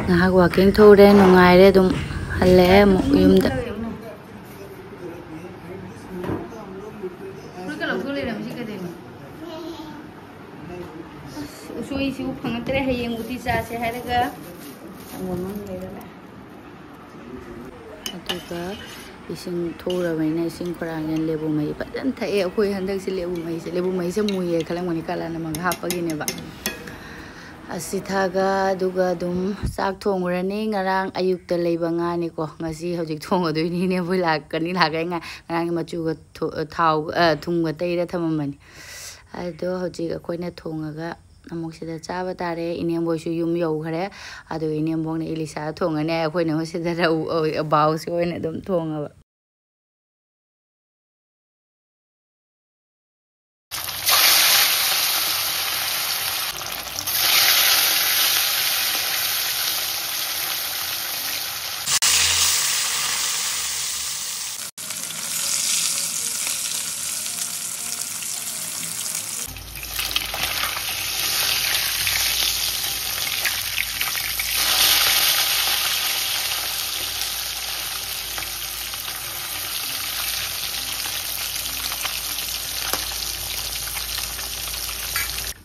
ꯉꯥꯏꯍꯥꯛ ꯋꯥꯛꯀꯤꯡ ꯊꯣꯛꯎꯔꯦ, ꯅꯨꯡꯉꯥꯏꯔꯦ, ꯑꯗꯨꯝ ꯍꯜꯂꯛꯑꯦ ꯑꯃꯨꯛ ꯌꯨꯝꯗ꯫ ꯐꯨꯔꯤꯠꯀ ꯂꯧꯊꯣꯛ ꯂꯩꯔꯝꯃꯤꯁꯤ ꯀꯩꯗꯩꯅꯣ? ꯑꯁ, ꯎꯁꯣꯏꯁꯤꯕꯨ ꯐꯪꯉꯛꯇ꯭ꯔꯦ꯫ ꯍꯌꯦꯡ ꯎꯇꯤ ꯆꯥꯁꯦ ꯍꯥꯏꯔꯒ ꯁꯪꯒꯣꯝ ꯑꯃ ꯂꯩꯔꯒ꯫ ꯑꯗꯨꯒ ꯏꯁꯤꯡ ꯊꯣꯛꯎꯔꯕꯅꯤꯅ ꯏꯁꯤꯡ ꯈꯣꯔꯥꯡꯉꯦ꯫ ꯂꯦꯕꯨ ꯃꯍꯤ ꯐꯖꯅ ꯊꯛꯑꯦ꯫ ꯑꯩꯈꯣꯏ ꯍꯟꯗꯛꯁꯦ ꯂꯦꯕꯨ ꯃꯍꯤꯁꯦ, ꯂꯦꯕꯨ ꯃꯍꯤꯁꯦ ꯃꯨꯏꯌꯦ ꯈꯜꯂꯝꯒꯅꯤ, ꯀꯥꯂꯥ ꯅꯃꯛ ꯍꯥꯞꯄꯒꯤꯅꯦꯕ꯫ ꯑꯁꯤ ꯊꯛꯑꯒ, ꯑꯗꯨꯒ ꯑꯗꯨꯝ ꯆꯥꯛ ꯊꯣꯡꯉꯨꯔꯅꯤ꯫ ꯉꯔꯥꯡ ꯑꯌꯨꯛꯇ ꯂꯩꯕ ꯉꯥꯅꯤꯀꯣ, ꯉꯁꯤ ꯍꯧꯖꯤꯛ ꯊꯣꯡꯉꯗꯣꯏꯅꯤ꯫ ꯏꯅꯦꯕꯨ ꯂꯥꯛꯀꯅꯤ, ꯂꯥꯛꯀꯅꯤ꯫ ꯉꯥ-, ꯉꯔꯥꯡꯒꯤ ꯃꯆꯨꯒ ꯊꯣ-, ꯊꯥꯎ, ꯑ, ꯊꯨꯝꯒ ꯇꯩꯔ ꯊꯝꯃꯝꯕꯅꯤ꯫ ꯑꯗꯣ ꯍꯧꯖꯤꯛ ꯑꯩꯈꯣꯏꯅ ꯊꯣꯡꯉꯒ ꯑꯃꯨꯛ ꯁꯤꯗ ꯆꯥꯕ ꯇꯥꯔꯦ꯫ ꯏꯅꯦꯝꯕꯣꯏꯁꯨ ꯌꯨꯝ ꯌꯧꯈ꯭ꯔꯦ꯫ ꯑꯗꯨꯒ ꯏꯅꯦꯝꯕꯣꯛꯅ ꯏꯂꯤꯁꯥ ꯊꯣꯡꯉꯅꯤ, ꯑꯩꯈꯣꯏꯅ ꯑꯃꯨꯛ ꯁꯤꯗ ꯔꯧ-, ꯑ, ꯕꯥꯎꯁ ꯑꯣꯏꯅ ꯑꯗꯨꯝ ꯊꯣꯡꯉꯕ꯫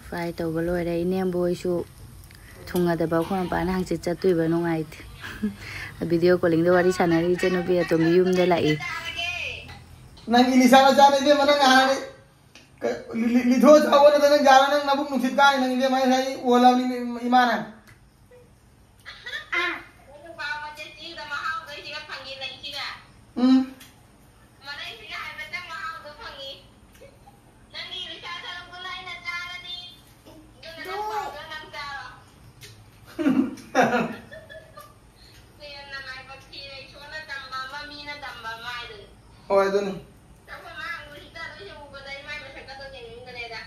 Fry ꯇꯧꯕ ꯂꯣꯏꯔꯦ꯫ ꯏꯅꯦꯝꯕꯣꯏꯁꯨ ꯊꯨꯡꯉꯗꯕ ꯑꯩꯈꯣꯏ ꯃꯄꯥꯅ ꯍꯪꯆꯤꯠ ꯆꯠꯇꯣꯏꯕ, ꯅꯨꯡꯉꯥꯏꯇꯦ꯫ Video callingꯗ ꯋꯥꯔꯤ ꯁꯥꯟꯅꯔꯤ ꯏꯆꯟꯅꯨꯄꯤ ꯑꯇꯣꯝꯕꯤ ꯌꯨꯝꯗ ꯂꯥꯛꯏ꯫ ꯅꯪ ꯏꯂꯤꯁꯥ ꯃꯆꯥꯅ ꯏꯕꯦꯝꯃ, ꯅꯪ ꯅꯍꯥꯟ ꯀ-, ꯂꯤ-, ꯂꯤ-, ꯂꯤꯊꯣꯛꯑ ꯆꯥꯎꯕ ꯅꯠꯇ ꯅꯪ ꯌꯥꯔꯣꯏ, ꯅꯪ ꯅꯕꯨꯛ ꯅꯨꯡꯁꯤꯠ ꯀꯥꯏ, ꯅꯪ ꯏꯕꯦꯝꯃ, ꯑꯩ ꯉꯁꯥꯏ ꯑꯣꯜꯂꯕꯅꯤ ꯏꯃꯥꯅ꯫ ꯅꯨꯄꯥ ꯃꯆꯦ ꯆꯤꯡꯗ ꯃꯍꯥꯎꯗꯣ ꯁꯤꯒ ꯐꯪꯉꯤ ꯂꯩꯁꯤꯒ꯫ ꯎꯝ꯫ ꯃꯔꯩꯁꯤꯒ ꯍꯥꯏꯐꯦꯠꯇꯪ ꯃꯍꯥꯎꯗꯣ ꯐꯪꯉꯤ꯫ ꯅꯪꯒꯤ ꯏꯂꯤꯁꯥ ꯁꯔꯨꯛꯇꯨꯅ ꯑꯩꯅ ꯆꯥꯔꯅꯤ꯫ ꯑꯗꯨꯅ ꯅꯪ ꯄꯥꯝꯖ ꯅꯪ ꯆꯥꯔꯣ꯫ ꯍꯦꯟꯅ ꯂꯥꯏꯕꯛ ꯊꯤꯔꯦ, ꯏꯁꯣꯔꯅ ꯇꯝꯕ ꯑꯃ, ꯃꯤꯅ ꯇꯝꯕ ꯑꯃ ꯍꯥꯏꯗꯨꯅꯤ꯫ ꯍꯣꯏ, ꯑꯗꯨꯅꯤ꯫ ꯑꯩꯈꯣꯏ ꯃꯥ ꯎꯔꯤꯁꯤꯗ ꯂꯣꯏꯅ ꯎꯕꯗ ꯏꯃꯥꯏ ꯃꯁꯛꯀꯗꯣ ꯌꯦꯡꯅꯤꯡꯗ꯭ꯔꯦꯗ꯫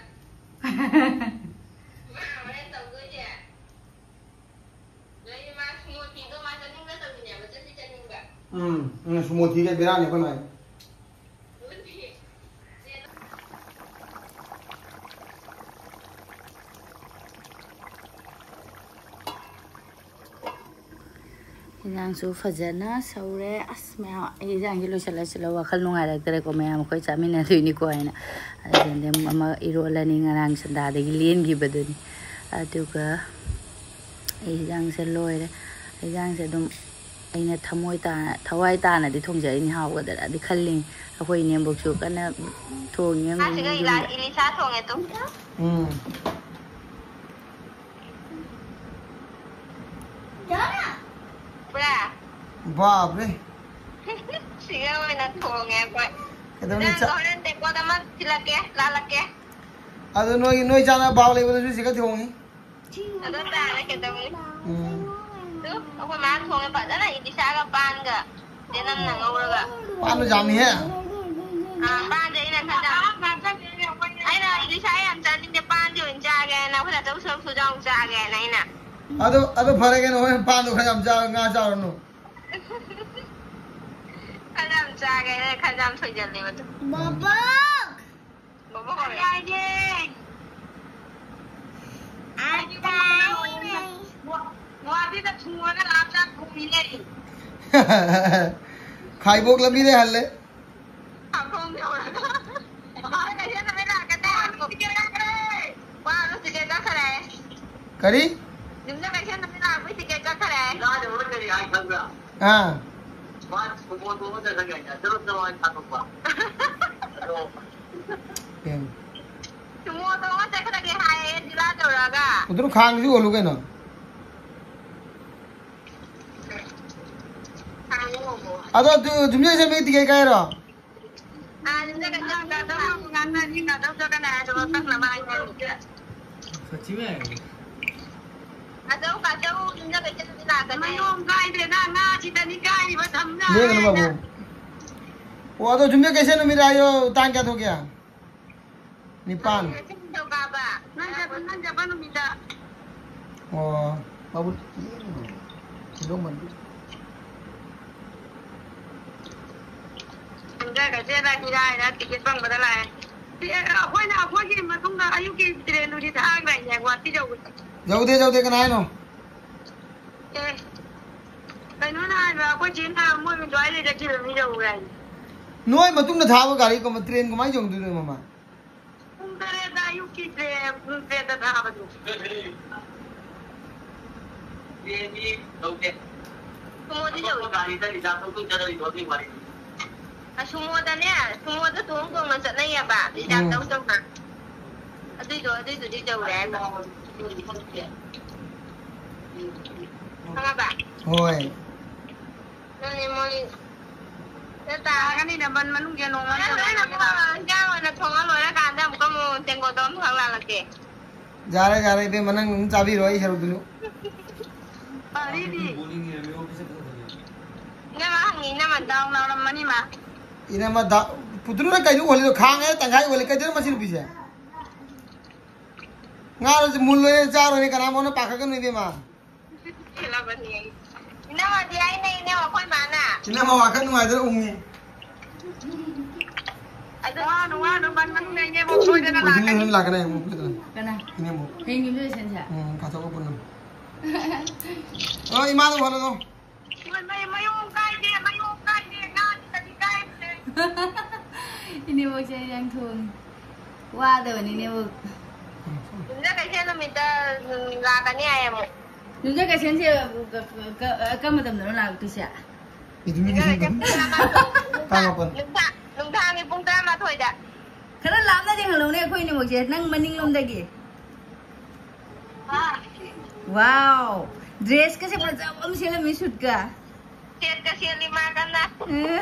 ꯃꯥ ꯍꯣꯔꯦꯟ ꯇꯧꯗꯣꯏꯁꯦ꯫ ꯂꯣꯏꯅ ꯃꯥ ꯁꯨꯃꯣ ꯊꯤꯗꯣ ꯃꯥ ꯆꯠꯅꯤꯡꯕ ꯇꯧꯔꯤꯅꯦꯕ, ꯆꯠꯇꯤ ꯆꯠꯅꯤꯡꯕ꯫ ꯎꯝ, ꯎꯝ, ꯁꯨꯃꯣ ꯊꯤꯒꯦ ꯕꯦꯔꯥꯅꯤ ꯑꯩꯈꯣꯏ ꯃꯥꯏ꯫ ꯏꯟꯖꯥꯡꯁꯨ ꯐꯖꯅ ꯁꯧꯔꯦ꯫ ꯑꯁ, ꯃꯌꯥꯝ, ꯑꯩ ꯏꯟꯖꯥꯡꯁꯦ ꯂꯣꯏꯁꯤꯜꯂꯁꯤꯜꯂ ꯋꯥꯈꯜ ꯅꯨꯡꯉꯥꯏꯔꯛꯇ꯭ꯔꯦꯀꯣ, ꯃꯌꯥꯝ ꯑꯩꯈꯣꯏ ꯆꯥꯃꯤꯟꯅꯗꯣꯏꯅꯤꯀꯣ ꯍꯥꯏꯅ꯫ ꯑꯗꯨꯗꯤ ꯑꯃ ꯏꯔꯣꯜꯂꯅꯤ, ꯉꯔꯥꯡ ꯁꯟꯗꯥꯗꯒꯤ ꯂꯦꯟꯈꯤꯕꯗꯨꯅꯤ꯫ ꯑꯗꯨꯒ ꯑꯩ ꯏꯟꯖꯥꯡꯁꯦ ꯂꯣꯏꯔꯦ꯫ ꯏꯟꯖꯥꯡꯁꯦ ꯑꯗꯨꯝ ꯑꯩꯅ ꯊꯃꯣꯏ ꯇꯥ-, ꯊꯋꯥꯏ ꯇꯥꯅꯗꯤ ꯊꯣꯡꯖꯔꯤꯅꯤ, ꯍꯥꯎꯒꯗ꯭ꯔꯥꯗꯤ ꯈꯜꯂꯤꯅꯤ꯫ ꯑꯩꯈꯣꯏ ꯏꯅꯦꯝꯕꯣꯛꯁꯨ ꯀꯟꯅ ꯊꯣꯡꯉꯤ꯫ ꯑꯃꯨꯛ ꯃꯥꯁꯤꯒ ꯌꯨꯝꯗ ꯏꯂꯥ-, ꯏꯂꯤꯁꯥ ꯊꯣꯡꯉꯦ ꯇꯨ꯫ ꯎꯝ꯫ ꯄꯨꯔꯥ꯫ ꯕꯥꯞꯔꯦ꯫ ꯁꯤꯒ ꯑꯣꯏꯅ ꯊꯣꯡꯉꯦ ꯑꯩꯈꯣꯏ꯫ ꯀꯩꯗꯧꯅꯤ ꯏꯟꯖꯥꯡꯗꯣ ꯆꯥ-, ꯍꯣꯔꯦꯟ ꯇꯦꯡꯀꯣꯠ ꯑꯃ ꯊꯤꯜꯂꯛꯀꯦ, ꯂꯥꯜꯂꯛꯀꯦ꯫ ꯑꯗꯣ ꯅꯣꯏꯒꯤ, ꯅꯣꯏ ꯆꯥꯅꯕ ꯕꯥꯎ ꯂꯩꯕꯗꯨꯁꯨ ꯁꯤꯒ ꯊꯣꯡꯉꯤ꯫ ꯑꯗꯣ ꯆꯥꯔꯦ ꯀꯩꯗꯧꯕꯩ? ꯎꯝ꯫ ꯑꯗꯨ ꯑꯩꯈꯣꯏ ꯃꯥꯅ ꯊꯣꯡꯉꯦ ꯐꯖꯅ, ꯏꯂꯤꯁꯥꯒ ꯄꯥꯟꯒ ꯆꯦꯅꯝꯅ ꯉꯧꯔꯒ꯫ ꯄꯥꯟꯗꯣ ꯌꯥꯝꯃꯤꯍꯦ꯫ ꯑꯥ, ꯄꯥꯟꯗꯤ ꯑꯩꯅ ꯈꯔ ꯌꯥꯝ-, ꯑꯩꯅ ꯏꯂꯤꯁꯥ ꯌꯥꯝ ꯆꯥꯅꯤꯡꯗꯦ, ꯄꯥꯟꯗꯤ ꯑꯣꯏꯅ ꯆꯥꯒꯦꯅ, ꯑꯩꯈꯣꯏ ꯗꯥꯆꯧ ꯁꯔꯨꯛꯁꯨ ꯌꯥꯎꯅ ꯆꯥꯒꯦꯅ ꯑꯩꯅ꯫ ꯑꯗꯣ, ꯑꯗꯣ ꯐꯔꯦ ꯀꯩꯅꯣ, ꯍꯣꯔꯦꯟ ꯄꯥꯟꯗꯣ ꯈꯔ ꯌꯥꯝ ꯆꯥꯔꯒ ꯉꯥ ꯆꯥꯔꯨꯅꯨ꯫ ꯈꯔ ꯌꯥꯝ ꯆꯥꯒꯦꯅ ꯈꯔ ꯌꯥꯝ ꯁꯣꯏꯖꯜꯂꯦꯕ ꯑꯗꯨ꯫ ꯕꯕꯥ! ꯕꯕꯥ ꯍꯣꯏ꯫ ꯌꯥꯏꯌꯦ꯫ ꯋꯥꯗꯤꯗ ꯊꯨꯡꯉꯒ ꯂꯥꯛ ꯂꯥꯛ ꯊꯣꯡꯉꯤꯅꯦ꯫ ꯈꯥꯏꯕꯣꯛ ꯂꯝꯕꯤꯗꯩ ꯍꯜꯂꯦ꯫ ꯈꯥꯡꯈꯣꯡ ꯌꯧꯔꯒ꯫ ꯋꯥꯗꯣ ꯇꯤꯀꯦꯠ ꯀꯛꯈ꯭ꯔꯦ꯫ ꯋꯥꯗꯣ ꯇꯤꯀꯦꯠ ꯀꯛꯈ꯭ꯔꯦ꯫ ꯀꯔꯤ? ꯌꯨꯝꯖ ꯀꯩꯊꯦꯜ ꯅꯨꯃꯤꯠ ꯂꯥꯛꯄꯩ ꯇꯤꯀꯦꯠ ꯀꯛꯈ꯭ꯔꯦ꯫ ꯑꯥ꯫ ꯃꯥ ꯁꯨꯃꯣ ꯇꯣꯡꯉ ꯆꯠꯈ꯭ꯔꯒꯦ ꯍꯥꯏꯅ ꯆꯠꯂꯣ ꯆꯠꯂꯣ ꯍꯥꯏꯅ ꯊꯥꯗꯣꯛꯄ꯫ ꯑꯗꯣ ꯄꯦꯟ꯫ ꯁꯨꯃꯣ ꯇꯣꯡꯉ ꯆꯠꯈ꯭ꯔꯒꯦ ꯍꯥꯏꯌꯦ ꯖꯤꯂꯥ ꯇꯧꯔꯒ꯫ ꯑꯗꯨꯅ ꯈꯥꯡꯁꯤ ꯑꯣꯜꯂꯨ ꯀꯩꯅꯣ꯫ ꯈꯥꯡ ꯑꯣꯜꯂꯣ꯫ ꯑꯗꯣ ꯑꯗꯨ ꯖꯨꯃꯤꯌꯥ ꯁꯦꯝꯕꯒꯤ ꯇꯤꯀꯦꯠ ꯀꯛꯏꯔꯣ? ꯑꯥ, ꯌꯨꯝꯖ ꯀꯩꯊꯦꯜ ꯉꯥꯛꯇꯪ ꯉꯥꯛꯅꯅꯤ, ꯉꯥꯛꯇꯪ ꯆꯠꯀꯅꯤ ꯍꯥꯏꯗꯨꯒ ꯀꯛꯅꯕ ꯍꯥꯏꯅꯔꯤ꯫ ꯁꯆꯤ ꯃꯌꯥꯝ꯫ ꯑꯆꯧ ꯀꯥꯆꯧ ꯌꯨꯝꯖ ꯀꯩꯊꯦꯜꯗꯤ ꯂꯥꯛꯀꯅꯤ꯫ ꯃꯌꯣꯝ ꯀꯥꯏꯗ꯭ꯔꯦꯗ, ꯉꯥꯁꯤꯗꯅꯤ ꯀꯥꯏꯔꯤꯕ ꯊꯝꯅ ꯂꯦꯡꯒꯅꯨ ꯍꯥꯏꯅ꯫ ꯕꯥꯕꯨ꯫ ꯑꯣ, ꯑꯗꯣ ꯌꯨꯝꯖ ꯀꯩꯊꯦꯜ ꯅꯨꯃꯤꯠ ꯍꯥꯏꯌꯣ, ꯇꯥꯡ ꯀꯌꯥ ꯊꯣꯛꯀꯦ? ꯅꯤꯄꯥꯟ꯫ ꯅꯤꯡꯊꯧꯀꯥꯕ꯫ ꯅꯪ ꯆꯠꯄ, ꯅꯪ ꯆꯠꯄ ꯅꯨꯃꯤꯠꯇ꯫ ꯑꯣ, ꯕꯥꯕꯨ, ꯌꯦꯡꯉꯣ꯫ ꯁꯤꯗꯧ ꯃꯥꯟꯗꯦ꯫ ꯌꯨꯝꯖ ꯀꯩꯊꯦꯜꯗ ꯏꯔꯥꯏꯗ ꯇꯤꯀꯦꯠ ꯐꯪꯕꯗ ꯂꯥꯛꯑꯦ꯫ ꯇꯤ-, ꯑꯩꯈꯣꯏꯅ, ꯑꯩꯈꯣꯏꯒꯤ ꯃꯇꯨꯡꯗ ꯑꯌꯨꯛꯀꯤ ꯇ꯭ꯔꯦꯟꯗꯨꯗꯤ ꯊꯥꯈ꯭ꯔꯦꯅꯦ, ꯒꯨꯍꯥꯇꯤ ꯌꯧꯕꯗ꯫ ꯌꯧꯗꯦ, ꯌꯧꯗꯦ, ꯀꯅꯥ ꯍꯥꯏꯅꯣ? ꯑꯦ, ꯀꯩꯅꯣꯅ ꯍꯥꯏꯕ, ꯑꯩꯈꯣꯏ ꯆꯦꯅ ꯃꯣꯏ ꯑꯗꯨꯋꯥꯏꯗ ꯆꯠꯈꯤꯕ ꯃꯤ ꯌꯧꯔꯦ ꯍꯥꯏ꯫ ꯅꯣꯏ ꯃꯇꯨꯡꯗ ꯊꯥꯕ ꯒꯥꯔꯤ ꯀꯃ-, ꯇ꯭ꯔꯦꯟ ꯀꯃꯥꯏꯅ ꯌꯧꯗꯣꯏꯅꯣ, ꯃꯃꯥ? ꯄꯨꯡ ꯇꯔꯦꯠꯇ ꯑꯌꯨꯛꯀꯤ ꯇ꯭ꯔꯦꯟ, ꯄꯨꯡ ꯇꯔꯦꯠꯇ ꯊꯥꯕꯗꯣ꯫ ꯁꯨꯃꯣꯗꯤ ꯌꯧꯏ꯫ ꯑ, ꯁꯨꯃꯣꯗꯅꯦ, ꯁꯨꯃꯣꯗ ꯇꯣꯡ ꯇꯣꯡꯅ ꯆꯠꯅꯩꯌꯦꯕ, ꯔꯤꯖꯥꯕ ꯎꯝ꯫ ꯇꯧ ꯇꯧꯅ꯫ ꯑꯗꯨꯏꯗꯣ, ꯑꯗꯨꯏꯗꯨꯗꯤ ꯌꯧꯔꯦ ꯍꯥꯏꯕ꯫ ꯈꯪꯉꯕ? ꯍꯣꯏ꯫ ꯑꯗꯨꯅꯦ ꯃꯣꯏ ꯇꯥꯔꯒꯅꯤꯅ ꯕꯟ ꯃꯅꯨꯡꯁꯦ ꯅꯣꯡꯃ ꯅꯪ ꯂꯣꯏꯅ ꯊꯣꯡꯉ ꯂꯣꯏꯔꯀꯥꯟꯗ ꯑꯃꯨꯛꯀ ꯑꯃꯨꯛ ꯇꯦꯡꯀꯣꯠꯇꯣ ꯑꯃꯨꯛꯈꯛ ꯂꯥꯜꯂꯛꯀꯦ꯫ ꯌꯥꯔꯦ, ꯌꯥꯔꯦ, ꯏꯕꯦꯝꯃ, ꯅꯪ ꯑꯗꯨꯝ ꯆꯥꯕꯤꯔꯣ, ꯑꯩ ꯁꯔꯨꯛꯇꯨꯁꯨ꯫ ꯐꯔꯤꯗꯤ꯫ ꯏꯅꯝꯃ ꯍꯪꯉꯤ, ꯏꯅꯝꯃ ꯗꯥꯎ ꯂꯥꯎꯔꯝꯃꯅꯤ ꯃꯥ꯫ ꯏꯅꯝꯃ ꯗꯥꯎ, ꯄꯨꯇ꯭ꯔꯨꯅ ꯀꯩꯅꯣ ꯑꯣꯜꯂꯤꯗꯣ? ꯈꯥꯡꯉꯦ ꯇꯪꯈꯥꯏ ꯑꯣꯜꯂꯦ, ꯀꯩꯗꯧꯅꯣ ꯃꯁꯤ ꯅꯨꯄꯤꯁꯦ? ꯉꯥꯔꯁꯦ ꯃꯨꯜꯂꯣꯏꯅ ꯆꯥꯔꯣꯏꯅꯦ, ꯀꯅꯥꯃꯣꯅ ꯄꯥꯈꯠꯀꯅꯨ ꯏꯕꯦꯝꯃ꯫ ꯏꯅꯝꯃꯗꯤ ꯑꯩꯅ ꯏꯅꯦ ꯑꯩꯈꯣꯏ ꯃꯥꯅ꯫ ꯏꯅꯝꯃ ꯋꯥꯈꯜ ꯅꯨꯡꯉꯥꯏꯗꯅ ꯎꯪꯉꯤ꯫ ꯑꯗꯨ ꯋꯥꯅꯨ, ꯋꯥꯅꯨ, ꯕꯟ ꯃꯅꯨꯡꯗ ꯏꯅꯦꯕꯣꯛ ꯁꯣꯏꯗꯅ ꯍꯧꯖꯤꯛ ꯂꯥꯛꯀꯅꯤ꯫ ꯅꯣꯏ ꯂꯥꯛꯀꯅꯤ ꯍꯥꯏꯌꯦ, ꯑꯃꯨꯛ ꯐꯖꯅ꯫ ꯀꯅꯥ? ꯏꯅꯦꯕꯣꯛ꯫ ꯍꯌꯦꯡ ꯌꯨꯝꯗ ꯂꯣꯏꯁꯟꯁꯦ꯫ ꯎꯝ, ꯀꯥꯊꯣꯛꯑꯒ ꯄꯨꯟꯅ꯫ ꯑ, ꯏꯃꯥꯗ ꯎꯍꯜꯂꯣ꯫ ꯃꯣꯏ ꯃꯩ-, ꯃꯌꯨꯝ ꯀꯥꯏꯗꯦ, ꯃꯌꯨꯝ ꯀꯥꯏꯗꯦ, ꯉꯥꯁꯤꯗꯗꯤ ꯀꯥꯏꯗ꯭ꯔꯦ꯫ ꯏꯅꯦꯕꯣꯛꯁꯦ ꯌꯥꯝ ꯊꯣꯡꯉꯤ꯫ ꯋꯥꯗꯕꯅꯤ ꯏꯅꯦꯕꯣꯛ꯫ ꯌꯨꯝꯖ ꯀꯩꯁꯦꯜ ꯅꯨꯃꯤꯠꯇ, ꯎꯝ, ꯂꯥꯛꯀꯅꯤ ꯍꯥꯏꯌꯦ ꯑꯃꯨꯛ꯫ ꯌꯨꯝꯖ ꯀꯩꯁꯦꯜꯁꯦ ꯀ-, ꯀ-, ꯀ-, ꯀꯔꯝꯕ ꯃꯇꯝꯗꯅꯣ ꯂꯥꯛꯇꯣꯏꯁꯦ? ꯏꯗꯨꯃꯤꯒꯤ ꯌꯨꯝꯖ ꯁꯨꯝ ꯀꯩꯁꯦꯜ ꯂꯥꯛꯀꯅꯤ꯫ ꯇꯥꯡ ꯃꯥꯄꯟ꯫ ꯅꯨꯡꯗꯥꯡ, ꯅꯨꯡꯗꯥꯡꯒꯤ ꯄꯨꯡ ꯇꯔꯥꯃꯥꯊꯣꯏꯗ꯫ ꯈꯔ ꯂꯥꯞꯅ ꯌꯦꯡꯍꯜꯂꯧꯅꯦ ꯑꯩꯈꯣꯏ ꯏꯅꯦꯕꯣꯛꯁꯦ, ꯅꯪ ꯃꯅꯤꯡꯂꯣꯝꯗꯒꯤ꯫ Wow! Dress ꯀꯁꯦ ꯐꯖꯕ ꯑꯃ ꯁꯦꯠꯂꯝꯃꯤ, suit ꯀ꯫ Set ꯀ ꯁꯦꯠꯂꯤ ꯃꯥ ꯀꯟꯅ꯫ ꯑꯦ꯫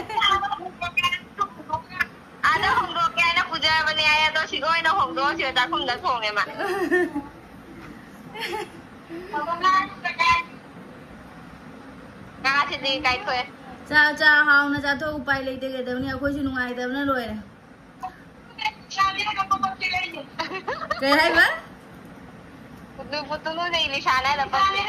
ꯑꯥꯗ ꯍꯣꯡꯗꯣꯛꯀꯦ ꯍꯥꯏꯅ ꯄꯨꯖꯕꯅꯦ ꯍꯥꯏ, ꯑꯗꯣ ꯁꯤꯗ ꯑꯣꯏꯅ ꯍꯣꯡꯗꯣꯛꯑꯣ, ꯁꯤꯗ ꯆꯥꯛꯈꯨꯝꯗ ꯊꯣꯡꯉꯦ ꯃꯥ꯫ ꯉꯥꯁꯤꯗꯤ ꯀꯥꯏꯊꯣꯛꯑꯦ꯫ ꯆꯥ, ꯆꯥ, ꯍꯥꯎꯅ ꯆꯥꯊꯣꯛ, ꯎꯄꯥꯏ ꯂꯩꯇꯦ, ꯀꯩꯗꯧꯅꯤ, ꯑꯩꯈꯣꯏꯁꯨ ꯅꯨꯡꯉꯥꯏꯇꯕꯅ ꯂꯣꯏꯔꯦ꯫ ꯀꯩ ꯍꯥꯏꯕ? ꯄꯨꯇꯨ, ꯄꯨꯇꯨꯅꯨꯗ ꯏꯂꯤꯁꯥꯅ ꯍꯥꯏꯅ ꯄꯛꯇꯦ꯫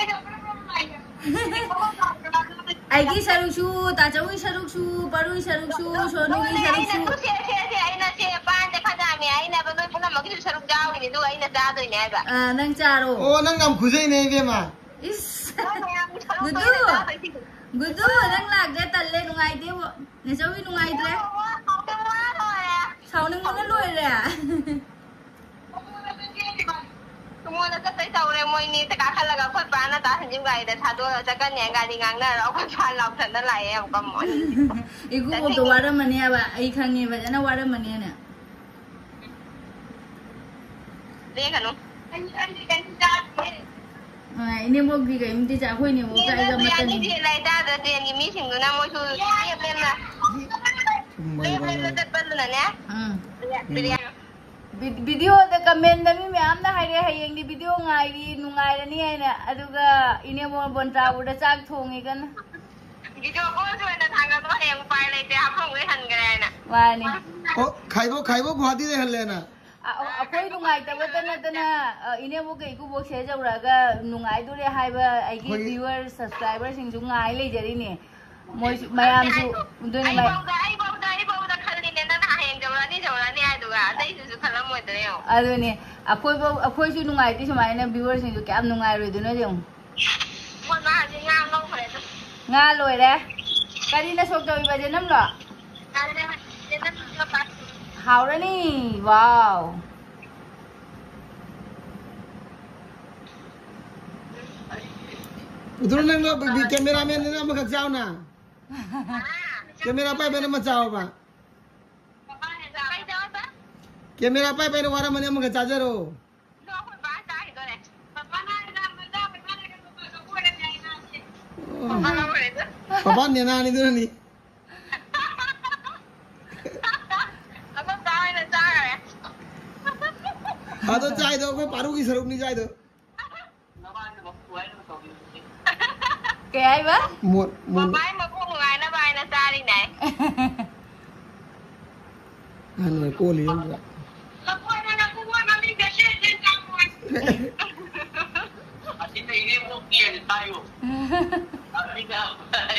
ꯑꯩꯒꯤ ꯁꯔꯨꯛꯁꯨ, ꯇꯥꯆꯧꯒꯤ ꯁꯔꯨꯛꯁꯨ, ꯄꯔꯨꯒꯤ ꯁꯔꯨꯛꯁꯨ, ꯁꯣꯅꯨꯒꯤ ꯑꯗꯨꯅꯦ ꯑꯩꯅ ꯁꯔꯨꯛꯁꯨ꯫ ꯁꯦ, ꯁꯦ, ꯁꯦ, ꯑꯩꯅ ꯁꯦ ꯄꯥꯟꯁꯦ ꯈꯟꯌꯥꯅꯤ ꯍꯥꯏꯅꯕ, ꯅꯣꯏ ꯄꯨꯝꯅꯃꯛꯀꯤꯁꯨ ꯁꯔꯨꯛ ꯌꯥꯎꯔꯤꯅꯦ, ꯑꯗꯨꯒ ꯑꯩꯅ ꯆꯥꯗꯣꯏꯅꯦ ꯍꯥꯏꯕ꯫ ꯑ, ꯅꯪ ꯆꯥꯔꯣ꯫ ꯑꯣ, ꯅꯪ ꯌꯥꯝ ꯈꯨꯖꯩꯅꯦ, ꯏꯕꯦꯝꯃ꯫ ꯏꯁ꯫ ꯅꯪ ꯃꯌꯥꯝꯒꯤ ꯁꯔꯨꯛꯇꯣ ꯒꯨꯗꯨ! ꯑꯩꯅ ꯆꯥꯗꯣꯏꯁꯤꯗꯤ꯫ ꯒꯨꯗꯨ, ꯅꯪ ꯂꯥꯛꯇ꯭ꯔꯦ, ꯇꯜꯂꯦ, ꯅꯨꯡꯉꯥꯏꯇꯦꯕꯣ꯫ ꯅꯦꯆꯧꯕꯤ ꯅꯨꯡꯉꯥꯏꯇ꯭ꯔꯦ꯫ ꯁꯥꯎꯅꯤꯡꯕꯅ ꯂꯣꯏꯔꯦ꯫ ꯁꯨꯃꯣꯟꯗ ꯆꯠꯇꯣꯏ ꯇꯧꯔꯦ ꯃꯣꯏꯅꯤ꯫ ꯀꯥꯈꯠꯂꯒ ꯑꯩꯈꯣꯏ ꯄꯥꯅ ꯇꯥ ꯁꯟꯖꯤꯕ ꯒꯥꯔꯤꯗ ꯊꯥꯗꯣꯛꯑꯒ ꯆꯠꯀꯅꯤ ꯍꯥꯏ ꯒꯥꯔꯤ ꯉꯥꯡꯅꯔꯒ ꯑꯩꯈꯣꯏ ꯄꯥ ꯂꯥꯎꯊꯠꯅ ꯂꯥꯛꯑꯦ ꯑꯃꯨꯛꯀ ꯃꯣꯏ꯫ ꯏꯀꯨꯕꯣꯛꯇꯣ ꯆꯠꯅꯤꯡꯉꯤ꯫ ꯋꯥꯔꯝꯃꯅꯦꯕ, ꯑꯩ ꯈꯪꯉꯦ, ꯐꯖꯅ ꯋꯥꯔꯝꯃꯅꯦꯅ꯫ ꯂꯦꯡꯒꯅꯨ꯫ ꯑ, ꯏꯅꯦꯝꯕꯣꯛꯇꯤ ꯀꯩꯝꯇ ꯆꯥ-, ꯑꯩꯈꯣꯏ ꯏꯅꯦꯝꯕꯣꯛ ꯆꯥꯛ ꯏꯟꯖꯥꯡ ꯃꯇꯟ ꯇ꯭ꯔꯦꯟꯒꯤ ꯂꯥꯏꯔꯤꯛ ꯇꯥꯗ ꯇ꯭ꯔꯦꯟꯒꯤ ꯃꯤꯁꯤꯡꯗꯨꯅ ꯃꯣꯏꯁꯨ ꯂꯦꯞ ꯂꯦꯞꯅ ꯂꯦꯞ ꯂꯦꯞꯇ ꯆꯠꯄꯗꯨꯅꯅꯦ꯫ ꯎꯝ꯫ ꯕꯤꯔꯌꯥꯅꯤ꯫ ꯚꯤ-, ꯚꯤꯗꯤꯑꯣꯗ ꯀꯃꯦꯟꯗ ꯃꯤ ꯃꯌꯥꯝꯅ ꯍꯥꯏꯔꯦ, "ꯍꯌꯦꯡꯗꯤ ꯚꯤꯗꯤꯑꯣ ꯉꯥꯏꯔꯤ, ꯅꯨꯡꯉꯥꯏꯔꯅꯤ" ꯍꯥꯏꯅ꯫ ꯑꯗꯨꯒ ꯏꯅꯦꯕꯣ ꯕꯣꯟꯇꯥ ꯎꯔꯗ ꯆꯥꯛ ꯊꯣꯡꯉꯤꯒꯅ꯫ ꯚꯤꯗꯤꯑꯣ ꯀꯣꯜꯁꯨ ꯑꯣꯏꯅ ꯊꯥꯡꯒꯠꯂꯣ, ꯍꯌꯦꯡ ꯎꯄꯥꯏ ꯂꯩꯇꯦ, ꯍꯥꯐꯝꯒꯩ ꯍꯟꯈ꯭ꯔꯦ ꯍꯥꯏꯅ꯫ ꯃꯥꯅꯤ꯫ ꯑꯣ, ꯈꯥꯏꯕꯣꯛ, ꯈꯥꯏꯕꯣꯛ ꯒꯨꯍꯥꯇꯤꯗꯩ ꯍꯜꯂꯦꯅ꯫ ꯑ-, ꯑ-, ꯑꯩꯈꯣꯏ ꯅꯨꯡꯉꯥꯏꯇꯕꯇ ꯅꯠꯇꯅ, ꯑ, ꯏꯅꯦꯕꯣꯛꯀ ꯏꯀꯨꯕꯣꯛꯁꯦ ꯌꯧꯔꯛꯑꯒ ꯅꯨꯡꯉꯥꯏꯗꯣꯔꯦ ꯍꯥꯏꯕ ꯑꯩꯒꯤ ꯑꯩꯈꯣꯏꯒꯤ viewer, subscriberꯁꯤꯡꯁꯨ ꯉꯥꯏ ꯂꯩꯖꯔꯤꯅꯦ꯫ ꯃꯣꯏꯁꯨ ꯃꯌꯥꯝꯁꯨ ꯑꯗꯨꯅꯤ ꯃꯌꯥꯝ-, ꯑꯩꯕꯧꯗ, ꯑꯩꯕꯧꯗ, ꯑꯩꯕꯧꯗ ꯈꯜꯂꯤꯅꯦ, ꯅꯪꯅ ꯍꯌꯦꯡ ꯌꯧꯔꯛꯑꯅꯤ, ꯌꯧꯔꯛꯑꯅꯤ ꯍꯥꯏꯗꯨꯒ ꯑꯇꯩꯁꯤꯁꯨ ꯈꯜꯂꯝꯃꯣꯏꯗ꯭ꯔꯥ ꯌꯦꯡꯉꯣ꯫ ꯑꯗꯨꯅꯦ, ꯑꯩꯈꯣꯏꯕꯧ-, ꯑꯩꯈꯣꯏꯁꯨ ꯅꯨꯡꯉꯥꯏꯇꯦ ꯁꯨꯃꯥꯏꯅ viewerꯁꯤꯡꯁꯨ ꯀꯌꯥꯝ ꯅꯨꯡꯉꯥꯏꯔꯣꯏꯗꯣꯏꯅꯣ ꯌꯦꯡꯉꯣ꯫ ꯃꯣꯏ ꯃꯥꯁꯦ ꯉꯥ ꯉꯧꯈ꯭ꯔꯦ ꯑꯗꯨꯝ꯫ ꯉꯥ ꯂꯣꯏꯔꯦ꯫ ꯀꯔꯤꯅ ꯁꯣꯛ ꯇꯧꯏꯕ, ꯖꯦꯅꯝꯂꯣ? ꯉꯥꯁꯦ ꯖꯦꯅꯝꯒ ꯄꯥꯁ-꯫ ꯍꯥꯎꯔꯅꯤ꯫ ꯋꯥꯎ꯫ ꯄꯨꯊꯣꯔꯣ ꯅꯪꯗꯣ, ꯕꯤ-, ꯕꯤ-, cameramanꯅꯤꯅ ꯑꯃꯈꯛ ꯆꯥꯎꯅ꯫ Camera ꯄꯥꯏꯕꯅ ꯑꯃ ꯆꯥꯎꯕ꯫ ꯀꯩꯗꯧꯋꯦꯕ? Camera ꯄꯥꯏꯕꯅ ꯋꯥꯔꯝꯃꯅꯤ, ꯑꯃꯈꯛ ꯆꯥꯖꯔꯣ꯫ ꯑꯗꯣ ꯑꯩꯈꯣꯏ ꯕꯥ ꯆꯥꯈꯤꯗꯣꯔꯦ꯫ ꯄꯄꯥꯅ ꯍꯥꯏꯅ ꯃꯆꯥ ꯄꯩꯁꯥ ꯂꯩꯔꯒ ꯄꯄꯥ ꯆꯥꯄꯣꯠ ꯑꯣꯏꯅ ꯆꯥꯏ ꯃꯥꯁꯦ꯫ ꯑꯣ꯫ ꯄꯄꯥ ꯂꯧꯔꯦ ꯑꯗꯣ꯫ ꯄꯄꯥ ꯅꯦꯅꯥꯅꯤꯗꯨꯅꯅꯤ꯫ ꯑꯩꯈꯣꯏ ꯕꯥ ꯑꯣꯏꯅ ꯆꯥꯈ꯭ꯔꯦ꯫ ꯑꯗꯣ ꯆꯥꯏꯗꯣ ꯑꯩꯈꯣꯏ ꯄꯥꯔꯨꯒꯤ ꯁꯔꯨꯛꯅꯤ ꯆꯥꯏꯗꯣ꯫ ꯀꯩ ꯍꯥꯏꯕ? ꯃꯣꯠ, ꯃꯣꯠ꯫ ꯃꯃꯥꯏ ꯃꯈꯣꯡ ꯅꯨꯡꯉꯥꯏꯅꯕ ꯍꯥꯏꯅ ꯆꯥꯔꯤꯅꯦ꯫ ꯑꯍꯟ ꯑꯣꯏ ꯀꯣꯜꯂꯤ ꯑꯗꯨꯗ꯫ ꯂꯐꯣꯏꯅ ꯂꯐꯨ ꯃꯃꯤꯡꯗ ꯁꯦꯠ ꯁꯦꯠ ꯆꯥꯕ꯫ ꯑꯁꯤꯅ ꯏꯅꯦꯝꯕꯣꯛꯀꯤ ꯍꯥꯏꯅ ꯆꯥꯏꯌꯣ꯫ ꯑꯁꯤꯅ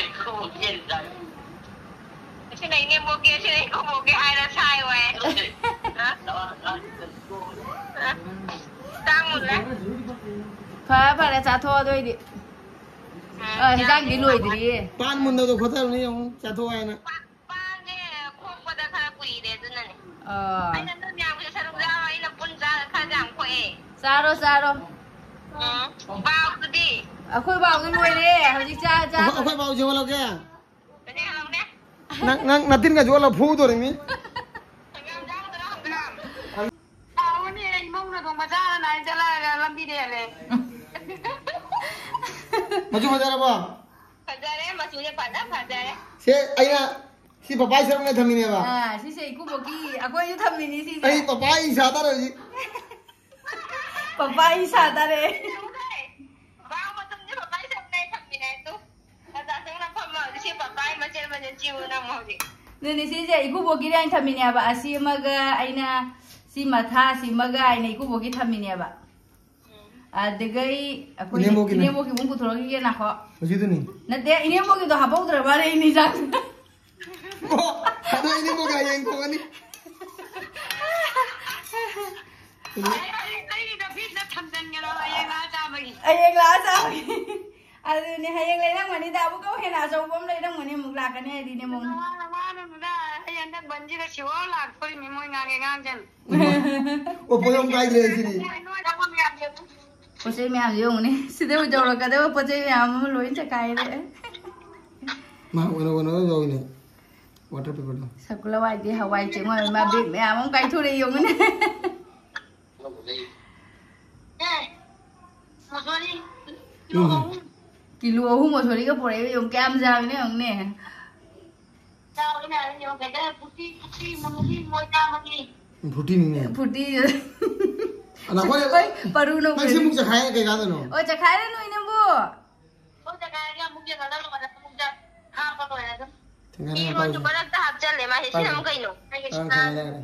ꯏꯀꯨꯕꯣꯛꯀꯤ ꯍꯥꯏꯅ ꯆꯥꯏꯌꯣ꯫ ꯑꯁꯤꯅ ꯏꯅꯦꯝꯕꯣꯛꯀꯤ, ꯑꯁꯤꯅ ꯏꯀꯨꯕꯣꯛꯀꯤ ꯍꯥꯏꯔ ꯁꯥꯏ ꯋꯥꯏ꯫ ꯆꯥꯡ ꯃꯨꯜꯂꯦ꯫ ꯐꯔꯦ, ꯐꯔꯦ, ꯆꯥꯊꯣꯛꯑꯣ ꯑꯗꯨ ꯑꯣꯏꯗꯤ꯫ ꯑ, ꯍꯤꯟꯖꯥꯡꯗꯤ ꯂꯣꯏꯗ꯭ꯔꯤꯌꯦ꯫ ꯄꯥꯟ ꯃꯨꯟꯗꯗꯣ ꯈꯣꯠꯇꯕꯅꯤ ꯌꯦꯡꯉꯨ, ꯆꯥꯊꯣꯛꯑꯣ ꯍꯥꯏꯅ꯫ ꯄꯥꯟꯁꯦ ꯈꯣꯛꯄꯗ ꯈꯔ ꯀꯨꯏꯔꯦ, ꯑꯗꯨꯅꯅꯦ꯫ ꯑ꯫ ꯑꯩꯅ ꯅꯣꯏ ꯃꯌꯥꯝꯒꯤ ꯁꯔꯨꯛ ꯌꯥꯎꯔ ꯑꯩꯅ ꯄꯨꯟ ꯆꯥꯔ ꯈꯔ ꯌꯥꯝ ꯈꯣꯛꯑꯦ꯫ ꯆꯥꯔꯣ, ꯆꯥꯔꯣ꯫ ꯎꯝ꯫ ꯕꯥꯎꯗꯨꯗꯤ? ꯑꯩꯈꯣꯏ ꯕꯥꯎꯗꯤ ꯂꯣꯏꯔꯦ꯫ ꯍꯧꯖꯤꯛ ꯆꯥ, ꯆꯥ꯫ ꯑꯩꯈꯣꯏ, ꯑꯩꯈꯣꯏ ꯕꯥꯎ ꯌꯣꯜꯂꯒꯦ? ꯀꯩꯗꯧꯔꯒꯦ? ꯅꯪ, ꯅꯪ ꯅꯇꯤꯟꯒ ꯌꯣꯠꯂ ꯐꯨꯗꯣꯔꯤꯃꯤ꯫ ꯍꯪꯒꯥꯝ ꯆꯥꯒꯗ꯭ꯔꯣ, ꯍꯪꯒꯥꯝ? ꯍꯥꯎꯕꯅꯦ, ꯏꯃꯧꯅ ꯊꯣꯡꯕ ꯆꯥꯔ ꯅꯥꯏ ꯆꯠꯂꯛꯑꯒ ꯂꯝꯕꯤꯗ ꯍꯦꯜꯂꯦ꯫ ꯃꯆꯨ ꯐꯖꯔꯕꯣ? ꯐꯖꯔꯦ, ꯃꯆꯨꯁꯦ ꯐꯖ ꯐꯖꯔꯦ꯫ ꯁꯦ, ꯑꯩꯅ ꯁꯤ ꯄꯄꯥꯏ ꯁꯔꯨꯛꯅꯦ ꯊꯝꯃꯤꯅꯦꯕ꯫ ꯑꯥ, ꯁꯤꯁꯦ ꯏꯀꯨꯕꯣꯛꯀꯤ, ꯑꯩꯈꯣꯏꯁꯨ ꯊꯝꯃꯤꯅꯤ ꯁꯤꯁꯦ꯫ ꯑꯩ ꯄꯄꯥꯏ ꯁꯥ ꯇꯥꯔꯦ ꯍꯧꯖꯤꯛ꯫ ꯄꯄꯥꯏ ꯁꯥ ꯇꯥꯔꯦ꯫ ꯕꯥꯎ ꯃꯇꯨꯝꯁꯦ ꯄꯄꯥꯏ ꯁꯔꯨꯛꯅꯦ ꯊꯝꯃꯤꯅꯦ ꯑꯗꯨ꯫ ꯑꯆꯥ ꯁꯔꯨꯛꯅ ꯐꯝꯃ ꯍꯧꯖꯤꯛ ꯁꯤ ꯄꯄꯥꯏ ꯃꯆꯦꯠ ꯃꯆꯦꯠ ꯆꯤꯕ ꯅꯝꯃꯣ ꯍꯧꯖꯤꯛ꯫ ꯑꯗꯨꯅꯦ ꯁꯤꯁꯦ ꯏꯀꯨꯕꯣꯛꯀꯤꯅꯦ ꯑꯩꯅ ꯊꯝꯃꯤꯅꯦꯕ꯫ ꯑꯁꯤ ꯑꯃꯒ ꯑꯩꯅ ꯁꯤ ꯃꯊꯥ ꯁꯤꯃꯒ ꯑꯩꯅ ꯏꯀꯨꯕꯣꯛꯀꯤ ꯊꯝꯃꯤꯅꯦꯕ꯫ ꯑꯗꯨꯗꯒꯤ ꯑꯩꯈꯣꯏ ꯏꯅꯦꯝꯕꯣꯛꯀꯤꯅ꯫ ꯏꯅꯦꯝꯕꯣꯛꯀꯤ ꯑꯃꯨꯛ ꯄꯨꯊꯣꯔꯛꯈꯤꯒꯦ ꯅꯥꯈꯣ꯫ ꯍꯧꯖꯤꯛꯇꯨꯅꯤ꯫ ꯅꯠꯇꯦ, ꯏꯅꯦꯝꯕꯣꯛꯀꯤꯗꯣ ꯍꯥꯞꯍꯧꯗ꯭ꯔ ꯃꯥꯜꯂꯦ ꯑꯩ ꯅꯤꯡꯖꯥꯡ꯫ ꯑꯣ, ꯑꯗꯣ ꯏꯅꯦꯝꯕꯣꯛꯀꯤ ꯍꯌꯦꯡ ꯊꯣꯡꯉꯅꯤ꯫ ꯑꯩ, ꯑꯩ, ꯑꯩꯒꯤꯗꯣ ꯐ꯭ꯔꯤꯖꯇ ꯊꯝꯖꯟꯒꯦꯔꯣ? ꯍꯌꯦꯡ ꯂꯥꯛꯑ ꯆꯥꯕꯒꯤ꯫ ꯍꯌꯦꯡ ꯂꯥꯛꯑ ꯆꯥꯕꯒꯤ꯫ ꯑꯗꯨꯅꯦ, ꯍꯌꯦꯡ ꯂꯩꯔꯝꯒꯅꯤꯗ, ꯑꯃꯨꯛꯀ ꯍꯦꯟꯅ ꯑꯆꯧꯕ ꯑꯃ ꯂꯩꯔꯝꯒꯅꯤ, ꯑꯃꯨꯛ ꯂꯥꯛꯀꯅꯤ ꯍꯥꯏꯗꯤꯅꯦ ꯑꯃꯨꯛ꯫ ꯋꯥꯅꯨ, ꯋꯥꯅꯨꯗ, ꯑꯩ ꯍꯟꯗꯛ ꯕꯟꯁꯤꯗ ꯁꯤꯍꯣ ꯂꯥꯛꯇꯣꯔꯤꯃꯤ, ꯃꯣꯏ ꯉꯥꯡꯒꯦ ꯉꯥꯡꯖꯅꯨ꯫ ꯑꯣ, ꯄꯣꯠ ꯑꯃ ꯀꯥꯏꯗ꯭ꯔꯦ ꯁꯤꯗꯤ꯫ ꯅꯣꯏ ꯊꯕꯛ ꯃꯌꯥꯝꯁꯦ꯫ ꯄꯣꯠ ꯆꯩ ꯃꯌꯥꯝꯁꯦ ꯌꯦꯡꯉꯨꯅꯦ, ꯁꯤꯗ ꯌꯧꯔꯛꯀꯗꯕ ꯄꯣꯠ ꯆꯩ ꯃꯌꯥꯝ ꯑꯃ ꯂꯣꯏ ꯆꯈꯥꯏꯔꯦ꯫ ꯃꯥ ꯑꯣꯏꯅ, ꯑꯣꯏꯅ ꯂꯣꯏ ꯌꯧꯏꯅꯦ꯫ Water paper ꯗꯣ꯫ ꯁꯛꯀꯨꯂꯥ ꯋꯥꯏꯗꯤ ꯍꯋꯥꯏ ꯆꯦꯡꯋꯥꯏ ꯃꯥ ꯕꯦꯒ ꯃꯌꯥꯝ ꯑꯃ ꯀꯥꯏꯊꯣꯔꯛꯑꯦ ꯌꯦꯡꯉꯨꯅꯦ꯫ ꯑꯦ, ꯃꯁꯣꯔꯤ, ꯀꯤꯂꯣ ꯎꯝ꯫ ꯑꯍꯨꯝ꯫ ꯀꯤꯂꯣ ꯑꯍꯨꯝ ꯃꯁꯣꯔꯤꯒ ꯄꯨꯔꯛꯏꯕ ꯌꯦꯡꯉꯨ, ꯀꯌꯥꯝ ꯌꯥꯝꯃꯤꯅꯦ ꯌꯦꯡꯉꯨꯅꯦ꯫ ꯆꯥꯎꯔꯦ ꯃꯌꯥꯝ ꯌꯦꯡꯉꯨ, ꯀꯩꯗ ꯐꯨꯔꯇꯤ, ꯐꯨꯔꯇꯤ, ꯃꯨꯟꯅꯨꯒꯤ ꯃꯣꯏ ꯆꯥꯝꯃꯒꯤ꯫ ꯐꯨꯔꯇꯤꯅꯤꯅꯦ꯫ ꯐꯨꯔꯇꯤ꯫ ꯑꯗ ꯑꯩꯈꯣꯏ ꯍꯣꯏ, ꯄꯔꯨꯅ ꯅꯪ ꯁꯤꯃꯨꯛ ꯎꯕꯗꯤ꯫ ꯆꯈꯥꯏꯔ ꯀꯩ ꯀꯥꯟꯗꯅꯣ? ꯑꯣ, ꯆꯈꯥꯏꯔꯅꯨ, ꯏꯅꯦꯝꯕꯣ꯫ ꯍꯣꯏ, ꯆꯈꯥꯏꯔꯒ ꯑꯃꯨꯛ ꯌꯦꯡꯍꯜꯂ ꯂꯣꯏꯔꯦ, ꯑꯃꯨꯛ ꯆ-, ꯍꯥꯞꯄ ꯂꯣꯏꯔꯦ ꯑꯗꯨꯝ꯫ ꯊꯦꯡꯒꯥꯏꯅ ꯏꯔꯣꯟꯁꯨ ꯄꯥꯏꯁꯦ꯫ ꯃꯔꯛꯇ ꯍꯥꯞꯆꯜꯂꯦ, ꯃꯥ ꯁꯤꯅ ꯄꯥꯏꯁꯦ꯫ ꯑꯃꯨꯛ ꯀꯩꯅꯣ? ꯑꯥ, ꯊꯦꯡꯒꯥꯏꯅ ꯌꯥꯔꯦ꯫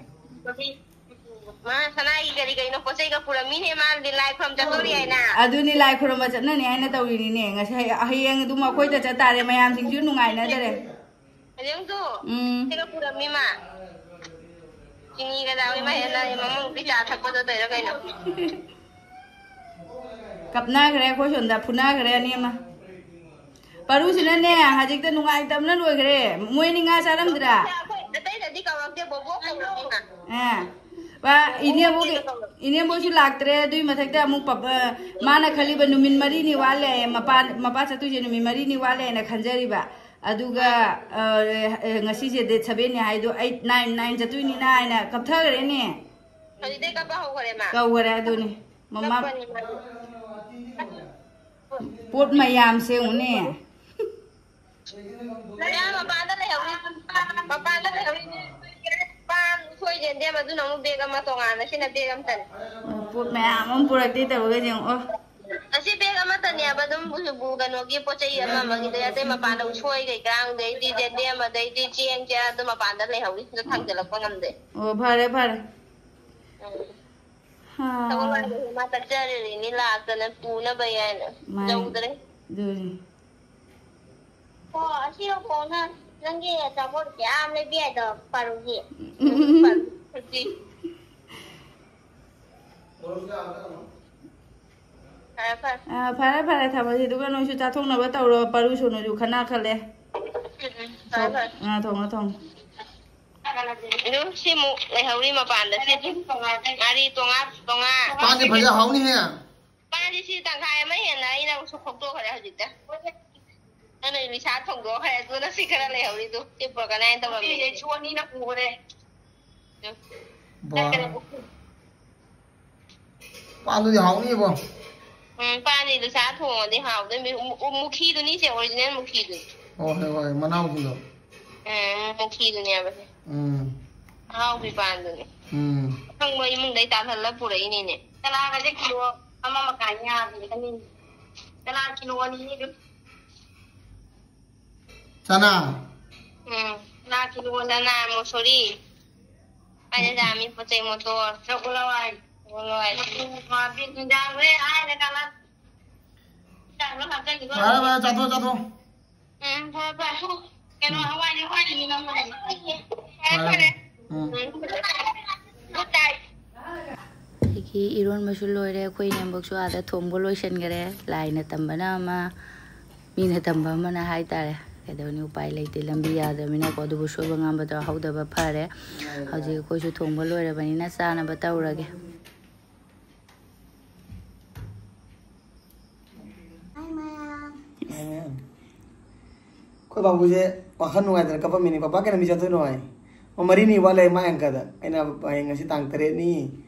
ꯃꯥ ꯁꯅꯥꯒꯤ ꯀꯔꯤ ꯀꯩꯅꯣ ꯄꯣꯠ ꯆꯩꯒ ꯄꯨꯔꯝꯃꯤꯅꯦ, ꯃꯥꯅꯗꯤ ꯂꯥꯏ ꯈꯨꯔꯝ ꯆꯠꯇꯣꯔꯤ ꯍꯥꯏꯅ꯫ ꯑꯗꯨꯅꯤ, ꯂꯥꯏ ꯈꯨꯔꯨꯝꯕ ꯆꯠꯅꯅꯤ ꯍꯥꯏꯅ ꯇꯧꯔꯤꯅꯤꯅꯦ꯫ ꯉꯁꯤ ꯍꯌꯦꯡ, ꯍꯌꯦꯡ ꯑꯗꯨꯝ ꯑꯩꯈꯣꯏꯗ ꯆꯠ ꯇꯥꯔꯦ, ꯃꯌꯥꯝꯁꯤꯡꯁꯨ ꯅꯨꯡꯉꯥꯏꯅꯗꯔꯦ꯫ ꯍꯌꯦꯡꯁꯨ ꯎꯝ꯫ ꯁꯤꯒ ꯄꯨꯔꯝꯃꯤ ꯃꯥ꯫ ꯆꯤꯅꯤꯒ ꯌꯥꯎꯏ, ꯃꯥ ꯍꯦꯟꯅ ꯃꯃꯧ ꯅꯨꯄꯤ ꯆꯥ ꯊꯛꯄꯗꯣ ꯇꯧꯔꯤꯔꯣ ꯀꯩꯅꯣ? ꯀꯞꯅꯈ꯭ꯔꯦ ꯑꯩꯈꯣꯏ ꯁꯣꯝꯗ, ꯐꯨꯅꯈ꯭ꯔꯦ ꯑꯅꯤ ꯑꯃ꯫ ꯄꯔꯨꯁꯤꯅꯅꯦ, ꯍꯧꯖꯤꯛꯇ ꯅꯨꯡꯉꯥꯏꯇꯕꯅ ꯂꯣꯏꯈ꯭ꯔꯦ꯫ ꯃꯣꯏ ꯑꯅꯤ ꯉꯥ ꯆꯥꯔꯝꯗ꯭ꯔꯥ? ꯑꯩꯈꯣꯏ ꯑꯇꯩꯗꯗꯤ ꯀꯧꯔꯛꯇꯦ, ꯕꯣꯕꯣꯛ ꯀꯧꯔꯛꯏ ꯃꯥ꯫ ꯑꯥ꯫ ꯄ-, ꯏꯅꯦꯝꯕꯣꯛꯀꯤ, ꯏꯅꯦꯝꯕꯣꯛꯁꯨ ꯂꯥꯛꯇ꯭ꯔꯦ꯫ ꯑꯗꯨꯏ ꯃꯊꯛꯇ ꯑꯃꯨꯛ ꯄꯞ-, ꯑ, ꯃꯥꯅ ꯈꯜꯂꯤꯕ ꯅꯨꯃꯤꯠ ꯃꯔꯤꯅꯤ ꯋꯥꯠꯂꯦ ꯍꯥꯏꯌꯦ꯫ ꯃꯄꯥ, ꯃꯄꯥ ꯆꯠꯇꯣꯏꯁꯦ ꯅꯨꯃꯤꯠ ꯃꯔꯤꯅꯤ ꯋꯥꯠꯂꯦ ꯍꯥꯏꯅ ꯈꯟꯖꯔꯤꯕ꯫ ꯑꯗꯨꯒ, ꯑ, ꯑ, ꯉꯁꯤꯁꯦ date seven ꯅꯤ ꯍꯥꯏꯗꯣ, eight, nine, nine ꯆꯠꯇꯣꯏꯅꯤꯅ ꯍꯥꯏꯅ ꯀꯞꯊꯈ꯭ꯔꯦꯅꯦ꯫ ꯍꯧꯖꯤꯛꯇꯩ ꯀꯞꯄ ꯍꯧꯈ꯭ꯔꯦ ꯃꯥ? ꯀꯧꯈ꯭ꯔꯦ ꯑꯗꯨꯅꯤ꯫ ꯃꯃꯥ ꯀꯞꯄꯅꯤ ꯃꯥꯗꯤ꯫ ꯄꯣꯠ ꯃꯌꯥꯝꯁꯦ ꯌꯦꯡꯉꯨꯅꯦ꯫ ꯃꯌꯥꯝ ꯃꯄꯥꯟꯗ ꯂꯩꯍꯧꯔꯤ꯫ ꯃꯄꯥꯟꯗ ꯂꯩꯍꯧꯔꯤꯅꯦ꯫ ꯄꯥꯟ, ꯎꯁꯣꯏ, ꯌꯦꯟꯗꯦꯝ, ꯑꯗꯨꯅ ꯑꯃꯨꯛ ꯕꯦꯒ ꯑꯃ ꯇꯣꯉꯥꯟꯅ, ꯁꯤꯅ ꯕꯦꯒ ꯑꯃꯇꯅꯤ꯫ ꯑꯣ, ꯄꯣꯠ ꯃꯌꯥꯝ ꯑꯃ ꯄꯨꯔꯛꯇꯦ ꯇꯧꯔꯒ ꯌꯦꯡꯉꯣ꯫ ꯑꯣ꯫ ꯑꯁꯤ ꯕꯦꯒ ꯑꯃꯇꯅꯦꯕ ꯑꯗꯨꯝ ꯀꯩꯅꯣꯒꯤ ꯄꯣꯠ ꯆꯩ ꯑꯃ ꯑꯃꯒꯤꯗꯤ, ꯑꯇꯩ ꯃꯄꯥꯟꯗ ꯎꯁꯣꯏ ꯀꯩꯀꯥ, ꯑꯗꯩꯗꯤ ꯌꯦꯟꯗꯦꯝ, ꯑꯗꯩꯗꯤ ꯆꯦꯡ ꯆꯦꯔꯥ ꯑꯗꯨ ꯃꯄꯥꯟꯗ ꯂꯩꯍꯧꯔꯤ, ꯑꯗꯨ ꯊꯥꯡꯖꯜꯂꯛꯄ ꯉꯝꯗꯦ꯫ ꯑꯣ, ꯐꯔꯦ, ꯐꯔꯦ꯫ ꯎꯝ꯫ ꯍꯥ꯫ ꯊꯕꯛ ꯂꯥꯛꯄꯁꯦ ꯃꯥ ꯆꯠꯆꯔꯤꯅꯤ, ꯂꯥꯛꯇꯅ ꯄꯨꯅꯕ ꯍꯥꯏꯅ꯫ ꯃꯥꯅꯤ꯫ ꯌꯧꯗ꯭ꯔꯦ꯫ ꯑꯗꯨꯅꯤ꯫ ꯍꯣ, ꯑꯁꯤ ꯌꯧꯈꯣꯡꯅ ꯅꯪꯒꯤ ꯑꯆꯥꯄꯣꯠ ꯀꯌꯥꯝ ꯂꯩꯕꯤ ꯍꯥꯏꯗꯣ ꯄꯥꯔꯨꯒꯤ꯫ ꯎꯝ꯫ ꯄꯥꯔꯨ꯫ ꯐꯔꯦ, ꯐꯔꯦ꯫ ꯑ, ꯐꯔꯦ, ꯐꯔꯦ, ꯊꯝꯃꯁꯤ꯫ ꯑꯗꯨꯒ ꯅꯣꯏꯁꯨ ꯆꯥꯊꯣꯛꯅꯕ ꯇꯧꯔꯣ꯫ ꯄꯥꯔꯨ ꯁꯣꯅꯨꯁꯨ ꯈꯠꯅ ꯈꯜꯂꯦ꯫ ꯎꯝ, ꯎꯝ, ꯐꯔꯦ, ꯐꯔꯦ꯫ ꯑ, ꯊꯣꯡꯉꯣ, ꯊꯣꯡꯉꯣ꯫ ꯑꯗꯨ ꯁꯤꯃꯨꯛ ꯂꯩꯍꯧꯔꯤ ꯃꯄꯥꯟꯗ꯫ ꯁꯤ ꯉꯥꯔꯤ ꯇꯣꯉꯥ, ꯇꯣꯉꯥ꯫ ꯄꯥꯟꯁꯦ ꯐꯖ ꯍꯥꯎꯅꯤꯍꯦ꯫ ꯄꯥꯟꯁꯤ ꯁꯤ ꯇꯪꯈꯥꯏ ꯑꯃ ꯍꯦꯟꯅ ꯑꯩꯅ ꯑꯃꯨꯛꯁꯨ ꯈꯣꯛꯇꯣꯛꯈ꯭ꯔꯦ ꯍꯧꯖꯤꯛꯇ꯫ ꯅꯪꯅ ꯏꯂꯤꯁꯥ ꯊꯣꯡꯗꯣꯛꯈ꯭ꯔꯦ, ꯑꯗꯨꯅ ꯁꯤ ꯈꯔ ꯂꯩꯍꯧꯔꯤꯗꯨ ꯁꯤ ꯄꯨꯔꯛꯀꯅꯤ ꯍꯥꯏꯅ ꯇꯧꯔꯝꯃꯤꯅꯦ꯫ ꯁꯤ ꯑꯅꯤꯅ ꯄꯨꯈ꯭ꯔꯦ꯫ ꯎꯝ꯫ ꯕꯥ꯫ ꯄꯥꯟꯗꯨꯗꯤ ꯍꯥꯎꯅꯤꯕꯣ꯫ ꯎꯝ, ꯄꯥꯟꯗꯤ ꯏꯂꯤꯁꯥ ꯊꯣꯡꯉꯗꯤ ꯍꯥꯎꯗꯣꯏꯅꯤ꯫ ꯎ-, ꯎ-, ꯃꯨꯈꯤꯗꯨꯅꯤ ꯁꯦ, original ꯃꯨꯈꯤꯗꯨꯅꯤ꯫ ꯑꯣ, ꯍꯣꯏ, ꯍꯣꯏ, ꯃꯅꯥꯎꯁꯤꯡꯗꯣ꯫ ꯎꯝ, ꯃꯨꯈꯤꯗꯨꯅꯦꯕ ꯁꯦ꯫ ꯎꯝ꯫ ꯑꯍꯥꯎꯕꯤ ꯄꯥꯟꯗꯨꯅꯤ꯫ ꯎꯝ꯫ ꯑꯈꯪꯕ ꯏꯃꯨꯡꯗꯩ ꯇꯥꯜꯍꯜꯂ ꯄꯨꯔꯛꯏꯅꯤꯅꯦ꯫ ꯆꯅꯥꯒꯁꯦ ꯀꯤꯂꯣ ꯑꯃ ꯃꯈꯥꯏ ꯌꯥꯕꯅꯦ, ꯑꯅꯤ꯫ ꯆꯅꯥ ꯀꯤꯂꯣ ꯑꯅꯤꯅꯤ ꯑꯗꯨꯝ꯫ ꯆꯅꯥ꯫ ꯎꯝ, ꯆꯅꯥ ꯀꯤꯂꯣ ꯑꯅꯤ꯫ ꯆꯅꯥ, ꯃꯨꯁꯣꯔꯤ꯫ ꯑꯩꯅ ꯌꯥꯝꯃꯤ ꯄꯣꯠ ꯆꯩ ꯃꯣꯇꯣꯔ꯫ ꯁꯒꯣꯜ ꯍꯋꯥꯏ꯫ ꯁꯒꯣꯜ ꯍꯋꯥꯏ꯫ ꯃꯆꯨ ꯃꯆꯨ ꯍꯥꯞꯄꯤ꯫ ꯅꯨꯡꯗꯥꯡ ꯍꯣꯔꯦꯟ ꯍꯥꯏꯔ ꯀꯥꯟꯗ ꯆꯥꯛ ꯂꯣꯏ ꯍꯥꯞꯆꯤꯟꯈꯤꯗꯣꯏꯅꯤ꯫ ꯐꯔꯦ, ꯐꯔꯦ, ꯆꯥꯊꯣꯛ, ꯆꯥꯊꯣꯛ꯫ ꯎꯝ, ꯐꯔꯦ, ꯐꯔꯦ꯫ ꯀꯩꯅꯣ, ꯎꯝ꯫ ꯍꯋꯥꯏꯅꯤ, ꯍꯋꯥꯏꯅꯤ, ꯅꯪ ꯍꯋꯥꯏꯅꯤ꯫ ꯐꯔꯦ, ꯐꯔꯦ꯫ ꯎꯝ꯫ ꯎꯝ꯫ Good night꯫ ꯑꯗꯒꯤ ꯏꯔꯣꯟꯕꯁꯨ ꯂꯣꯏꯔꯦ꯫ ꯑꯩꯈꯣꯏ ꯏꯅꯦꯝꯕꯣꯛꯁꯨ ꯑꯥꯗ ꯊꯣꯡꯕ ꯂꯣꯏꯁꯤꯟꯈꯔꯦ꯫ ꯂꯥꯏꯅ ꯇꯝꯕꯅ ꯑꯃ, ꯃꯤꯅ ꯇꯝꯕ ꯑꯃꯅ ꯍꯥꯏꯇꯥꯔꯦ꯫ ꯀꯩꯗꯧꯅꯤ, ꯎꯄꯥꯏ ꯂꯩꯇꯦ, ꯂꯝꯕꯤ ꯌꯥꯗ꯭ꯔꯕꯅꯤꯅꯀꯣ꯫ ꯑꯗꯨꯕꯨ ꯁꯣꯏꯕ ꯉꯥꯝꯕꯗꯣ ꯍꯧꯗꯕ ꯐꯔꯦ꯫ ꯍꯧꯖꯤꯛ ꯑꯩꯈꯣꯏꯁꯨ ꯊꯣꯡꯕ ꯂꯣꯏꯔꯕꯅꯤꯅ ꯆꯥꯅꯕ ꯇꯧꯔꯒꯦ꯫ ꯍꯥꯏ ꯃꯌꯥꯝ꯫ ꯍꯥꯏ ꯃꯌꯥꯝ꯫ ꯑꯩꯈꯣꯏ ꯕꯥꯕꯨꯁꯦ ꯋꯥꯈꯜ ꯅꯨꯡꯉꯥꯏꯇꯅ ꯀꯞꯄꯝꯃꯤꯅꯦ꯫ "ꯄꯄꯥ, ꯀꯩ ꯅꯨꯃꯤꯠ ꯆꯠꯇꯣꯏꯅꯣ?" ꯍꯥꯏ꯫ "ꯑꯣ, ꯃꯔꯤꯅꯤ ꯋꯥꯠꯂꯦ", ꯃꯥ ꯑꯪꯀꯗ꯫ ꯑꯩꯅ, "ꯍꯌꯦꯡ, ꯉꯁꯤ ꯇꯥꯡ ꯇꯔꯦꯠꯅꯤ,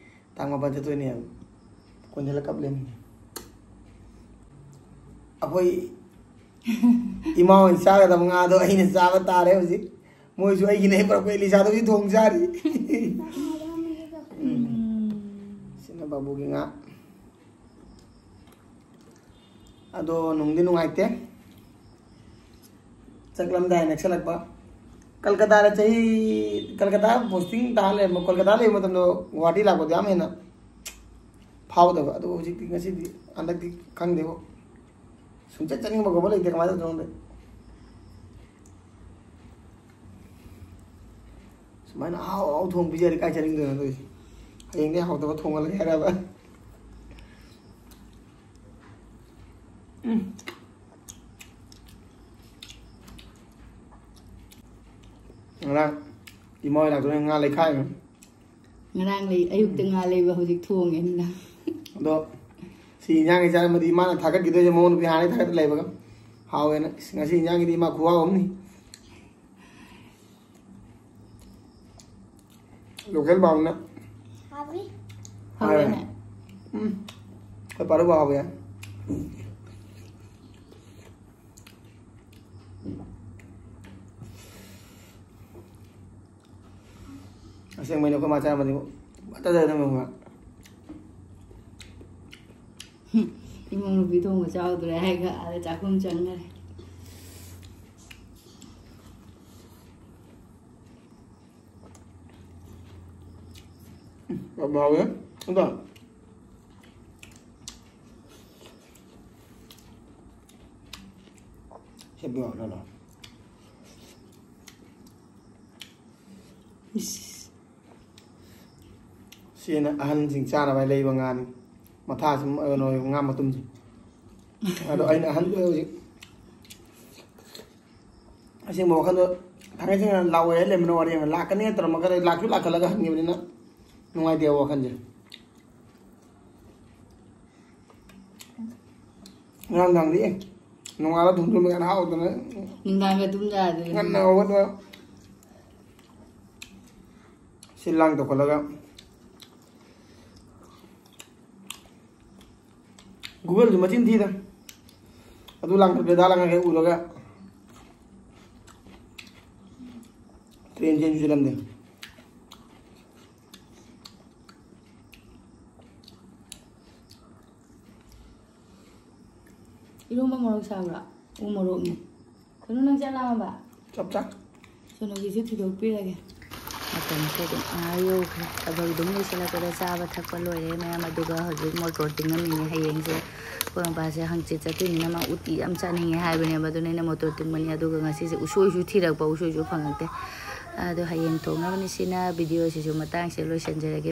ꯇꯥꯡ ꯃꯥꯄꯟ ꯆꯠꯇꯣꯏꯅꯦ" ꯍꯥꯏꯕ꯫ ꯀꯣꯟꯁꯤꯜꯂ ꯀꯞ ꯂꯩꯔꯝꯃꯤꯅꯦ꯫ ꯑꯩꯈꯣꯏ ꯏꯃꯥ ꯍꯣꯏꯅ ꯆꯥꯒꯗꯕ ꯉꯥꯗꯣ ꯑꯩꯅ ꯆꯥꯕ ꯇꯥꯔꯦ ꯍꯧꯖꯤꯛ꯫ ꯃꯣꯏꯁꯨ ꯑꯩꯒꯤꯅꯦ ꯄꯨꯔꯛꯄ ꯏꯂꯤꯁꯥꯗꯨꯒꯤ ꯊꯣꯡ ꯆꯥꯔꯤ꯫ ꯎꯝ꯫ ꯁꯤꯅ ꯕꯥꯕꯨꯒꯤ ꯉꯥ꯫ ꯑꯗꯣ ꯅꯨꯡꯗꯤ ꯅꯨꯡꯉꯥꯏꯇꯦ꯫ ꯆꯠꯂꯝꯗꯥꯏ ꯅꯛꯁꯜꯂꯛꯄ꯫ ꯀꯜꯀꯇꯥꯗ ꯆꯍꯤ, ꯀꯜꯀꯇꯥ posting ꯇꯥ ꯂꯩꯔꯝꯕ, ꯀꯣꯜꯀꯇꯥ ꯂꯩꯕ ꯃꯇꯝꯗꯣ ꯒꯨꯋꯥꯍꯥꯇꯤ ꯂꯥꯛꯄꯗꯣ ꯌꯥꯝ ꯍꯦꯟꯅ ꯐꯥꯎꯗꯕ꯫ ꯑꯗꯨꯕꯨ ꯍꯧꯖꯤꯛꯇꯤ, ꯉꯁꯤꯗꯤ, ꯍꯟꯗꯛꯇꯤ ꯈꯪꯗꯦꯕꯣ꯫ ꯁꯨꯡꯆꯠ ꯆꯠꯅꯤꯡꯕ ꯈꯣꯠꯄ ꯂꯩꯇꯦ꯫ ꯀꯃꯥꯏꯅ ꯇꯧꯗꯣꯏꯅꯣ ꯈꯪꯗꯦ꯫ ꯁꯨꯃꯥꯏꯅ ꯑꯍꯥꯎ ꯑꯍꯥꯎ ꯊꯣꯡ ꯄꯤꯖꯔꯗꯤ ꯀꯥꯏ ꯆꯠꯅꯤꯡꯗꯣꯏꯅꯣ ꯇꯧꯔꯤꯁꯦ? ꯍꯌꯦꯡꯗꯤ ꯍꯥꯎꯇꯕ ꯊꯣꯡꯍꯜꯂꯒꯦ ꯍꯥꯏꯔꯕ? ꯎꯝ꯫ ꯉꯔꯥꯡ ꯏꯃꯥ ꯍꯣꯏ ꯂꯥꯛꯇꯣꯏꯅꯦ, ꯉꯥ ꯂꯩꯈꯥꯏꯕ꯫ ꯉꯔꯥꯡ ꯂꯩ, ꯑꯌꯨꯛꯇ ꯉꯥ ꯂꯩꯕ, ꯍꯧꯖꯤꯛ ꯊꯣꯡꯉꯦ ꯅꯨꯡꯗꯥꯡ꯫ ꯑꯗꯣ ꯁꯤ ꯏꯟꯖꯥꯡꯒꯤ ꯆꯥꯔꯝꯃꯗꯤ ꯏꯃꯥꯅ ꯊꯥꯒꯠꯈꯤꯗꯣꯏꯁꯦ, ꯃꯉꯣꯟ ꯅꯨꯄꯤ ꯍꯥꯟꯅꯗꯩ ꯊꯥꯒꯠꯇ ꯂꯩꯕꯒ꯫ ꯍꯥꯎꯋꯦꯅ꯫ ꯏꯁ, ꯉꯁꯤ ꯏꯟꯖꯥꯡꯒꯤꯗꯤ ꯏꯃꯥ ꯈꯨꯍꯥꯎ ꯑꯃꯅꯤ꯫ Local ꯕꯥꯎꯅ꯫ ꯍꯥꯎꯋꯤ꯫ ꯍꯥꯎꯋꯦꯅꯦ꯫ ꯎꯝ꯫ ꯑꯩꯈꯣꯏ ꯄꯥꯔꯨꯕ ꯍꯥꯎꯋꯦ꯫ ꯑꯁꯦꯡꯕꯩꯅꯦ ꯑꯩꯈꯣꯏ ꯃꯥ ꯆꯥꯔꯝꯃꯗꯤ ꯐꯠꯇꯗ ꯑꯗꯨꯝ ꯌꯦꯡꯉꯨ꯫ ꯏꯃꯧ ꯅꯨꯄꯤ ꯊꯣꯡꯕ ꯆꯥꯎꯗ꯭ꯔꯦ ꯍꯥꯏꯒ ꯑꯥꯗ ꯆꯥꯛꯈꯨꯝ ꯆꯪꯈ꯭ꯔꯦ꯫ ꯌꯥꯝ ꯍꯥꯎꯋꯦ꯫ ꯑꯗꯣ ꯁꯦꯝꯕꯤꯌꯣ, ꯅꯪꯅ꯫ ꯏꯁ꯫ ꯁꯤꯅ ꯑꯍꯟꯁꯤꯡ ꯆꯥꯅꯕ ꯂꯩꯕ ꯉꯥꯅꯤ꯫ ꯃꯊꯥꯁꯤ, ꯀꯩꯅꯣ, ꯉꯥ ꯃꯇꯨꯝꯁꯦ꯫ ꯑꯗꯣ ꯑꯩꯅ ꯑꯍꯟ ꯍꯧꯖꯤꯛ ꯑꯁꯦꯡꯕ ꯋꯥꯈꯜꯗꯣ ꯊꯥꯡꯒꯩ ꯁꯦꯡꯅ ꯂꯥꯛꯑꯣꯏ ꯍꯥꯏ ꯂꯩꯔꯝꯕꯅ ꯋꯥꯔꯤ ꯑꯃ꯫ ꯂꯥꯛꯀꯅꯤ ꯍꯥꯏ ꯇꯧꯔꯝꯃꯒ ꯂꯥꯛꯁꯨ ꯂꯥꯛꯈꯠꯂꯒ ꯍꯟꯈꯤꯕꯅꯤꯅ ꯅꯨꯡꯉꯥꯏꯇꯦꯕ ꯋꯥꯈꯜꯁꯦ꯫ ꯉꯔꯥꯡ ꯅꯨꯡꯗꯥꯡꯗꯤ ꯑꯦ, ꯅꯣꯡꯉꯥꯜꯂ ꯊꯣꯡꯗꯣꯏ ꯃꯌꯥꯝ ꯍꯥꯎꯗꯅ ꯅꯨꯡꯗꯥꯡꯒ ꯇꯨꯝ ꯌꯥꯗ꯭ꯔꯦ꯫ ꯉꯟꯅ ꯍꯧꯒꯠꯄ꯫ ꯁꯤ ꯂꯥꯡ ꯇꯧꯈꯠꯂꯒ꯫ Google ꯁꯨ ꯃꯆꯤꯟ ꯊꯤꯗ꯫ ꯑꯗꯨ ꯂꯥꯡꯈꯠꯄ, ꯑꯗꯥ ꯂꯥꯡꯈꯠꯄ ꯎꯔꯒ꯫ ꯇ꯭ꯔꯦꯟ ꯆꯦꯟꯁꯨ ꯆꯦꯜꯂꯝꯗꯦ꯫ ꯏꯔꯣꯝꯕ ꯃꯣꯔꯣꯛ ꯁꯥꯕ꯭ꯔꯥ? ꯎ ꯃꯣꯔꯣꯛꯅꯤ꯫ ꯁꯣꯅꯨ, ꯅꯪ ꯆꯥꯛ ꯂꯥꯝꯃꯕ? ꯆꯞ ꯆꯥ꯫ ꯁꯣꯅꯨꯒꯤꯁꯨ ꯊꯤꯗꯣꯛꯄꯤꯔꯒꯦ꯫ ꯃꯇꯝꯁꯦ ꯑꯗꯨꯝ ꯑꯥ ꯌꯧꯈ꯭ꯔꯦ꯫ ꯊꯕꯛ ꯑꯗꯨꯝ ꯂꯣꯏꯁꯤꯜꯂꯛꯄꯗ ꯆꯥꯕ ꯊꯛꯄ ꯂꯣꯏꯔꯦ ꯃꯌꯥꯝ꯫ ꯑꯗꯨꯒ ꯍꯧꯖꯤꯛ ꯃꯣꯇꯣꯔ ꯇꯤꯡꯉꯝꯃꯤꯅꯦ꯫ ꯍꯌꯦꯡꯁꯦ ꯑꯩꯈꯣꯏ ꯃꯄꯥꯁꯦ ꯍꯪꯆꯤꯠ ꯆꯠꯇꯣꯏꯅꯤꯅ ꯃꯥ ꯎꯇꯤ ꯌꯥꯝ ꯆꯥꯅꯤꯡꯉꯦ ꯍꯥꯏꯕꯅꯦꯕ꯫ ꯑꯗꯨꯅ ꯑꯩꯅ ꯃꯣꯇꯣꯔ ꯇꯤꯡꯕꯅꯤ꯫ ꯑꯗꯨꯒ ꯉꯁꯤꯁꯦ ꯎꯁꯣꯏꯁꯨ ꯊꯤꯔꯛꯄ, ꯎꯁꯣꯏꯁꯨ ꯐꯪꯉꯛꯇꯦ꯫ ꯑꯗꯣ ꯍꯌꯦꯡ ꯊꯣꯡꯅꯕꯅꯤ꯫ ꯁꯤꯅ ꯚꯤꯗꯤꯑꯣꯁꯤꯁꯨ ꯃꯇꯥꯡꯁꯦ ꯂꯣꯏꯁꯤꯟꯖꯔꯒꯦ꯫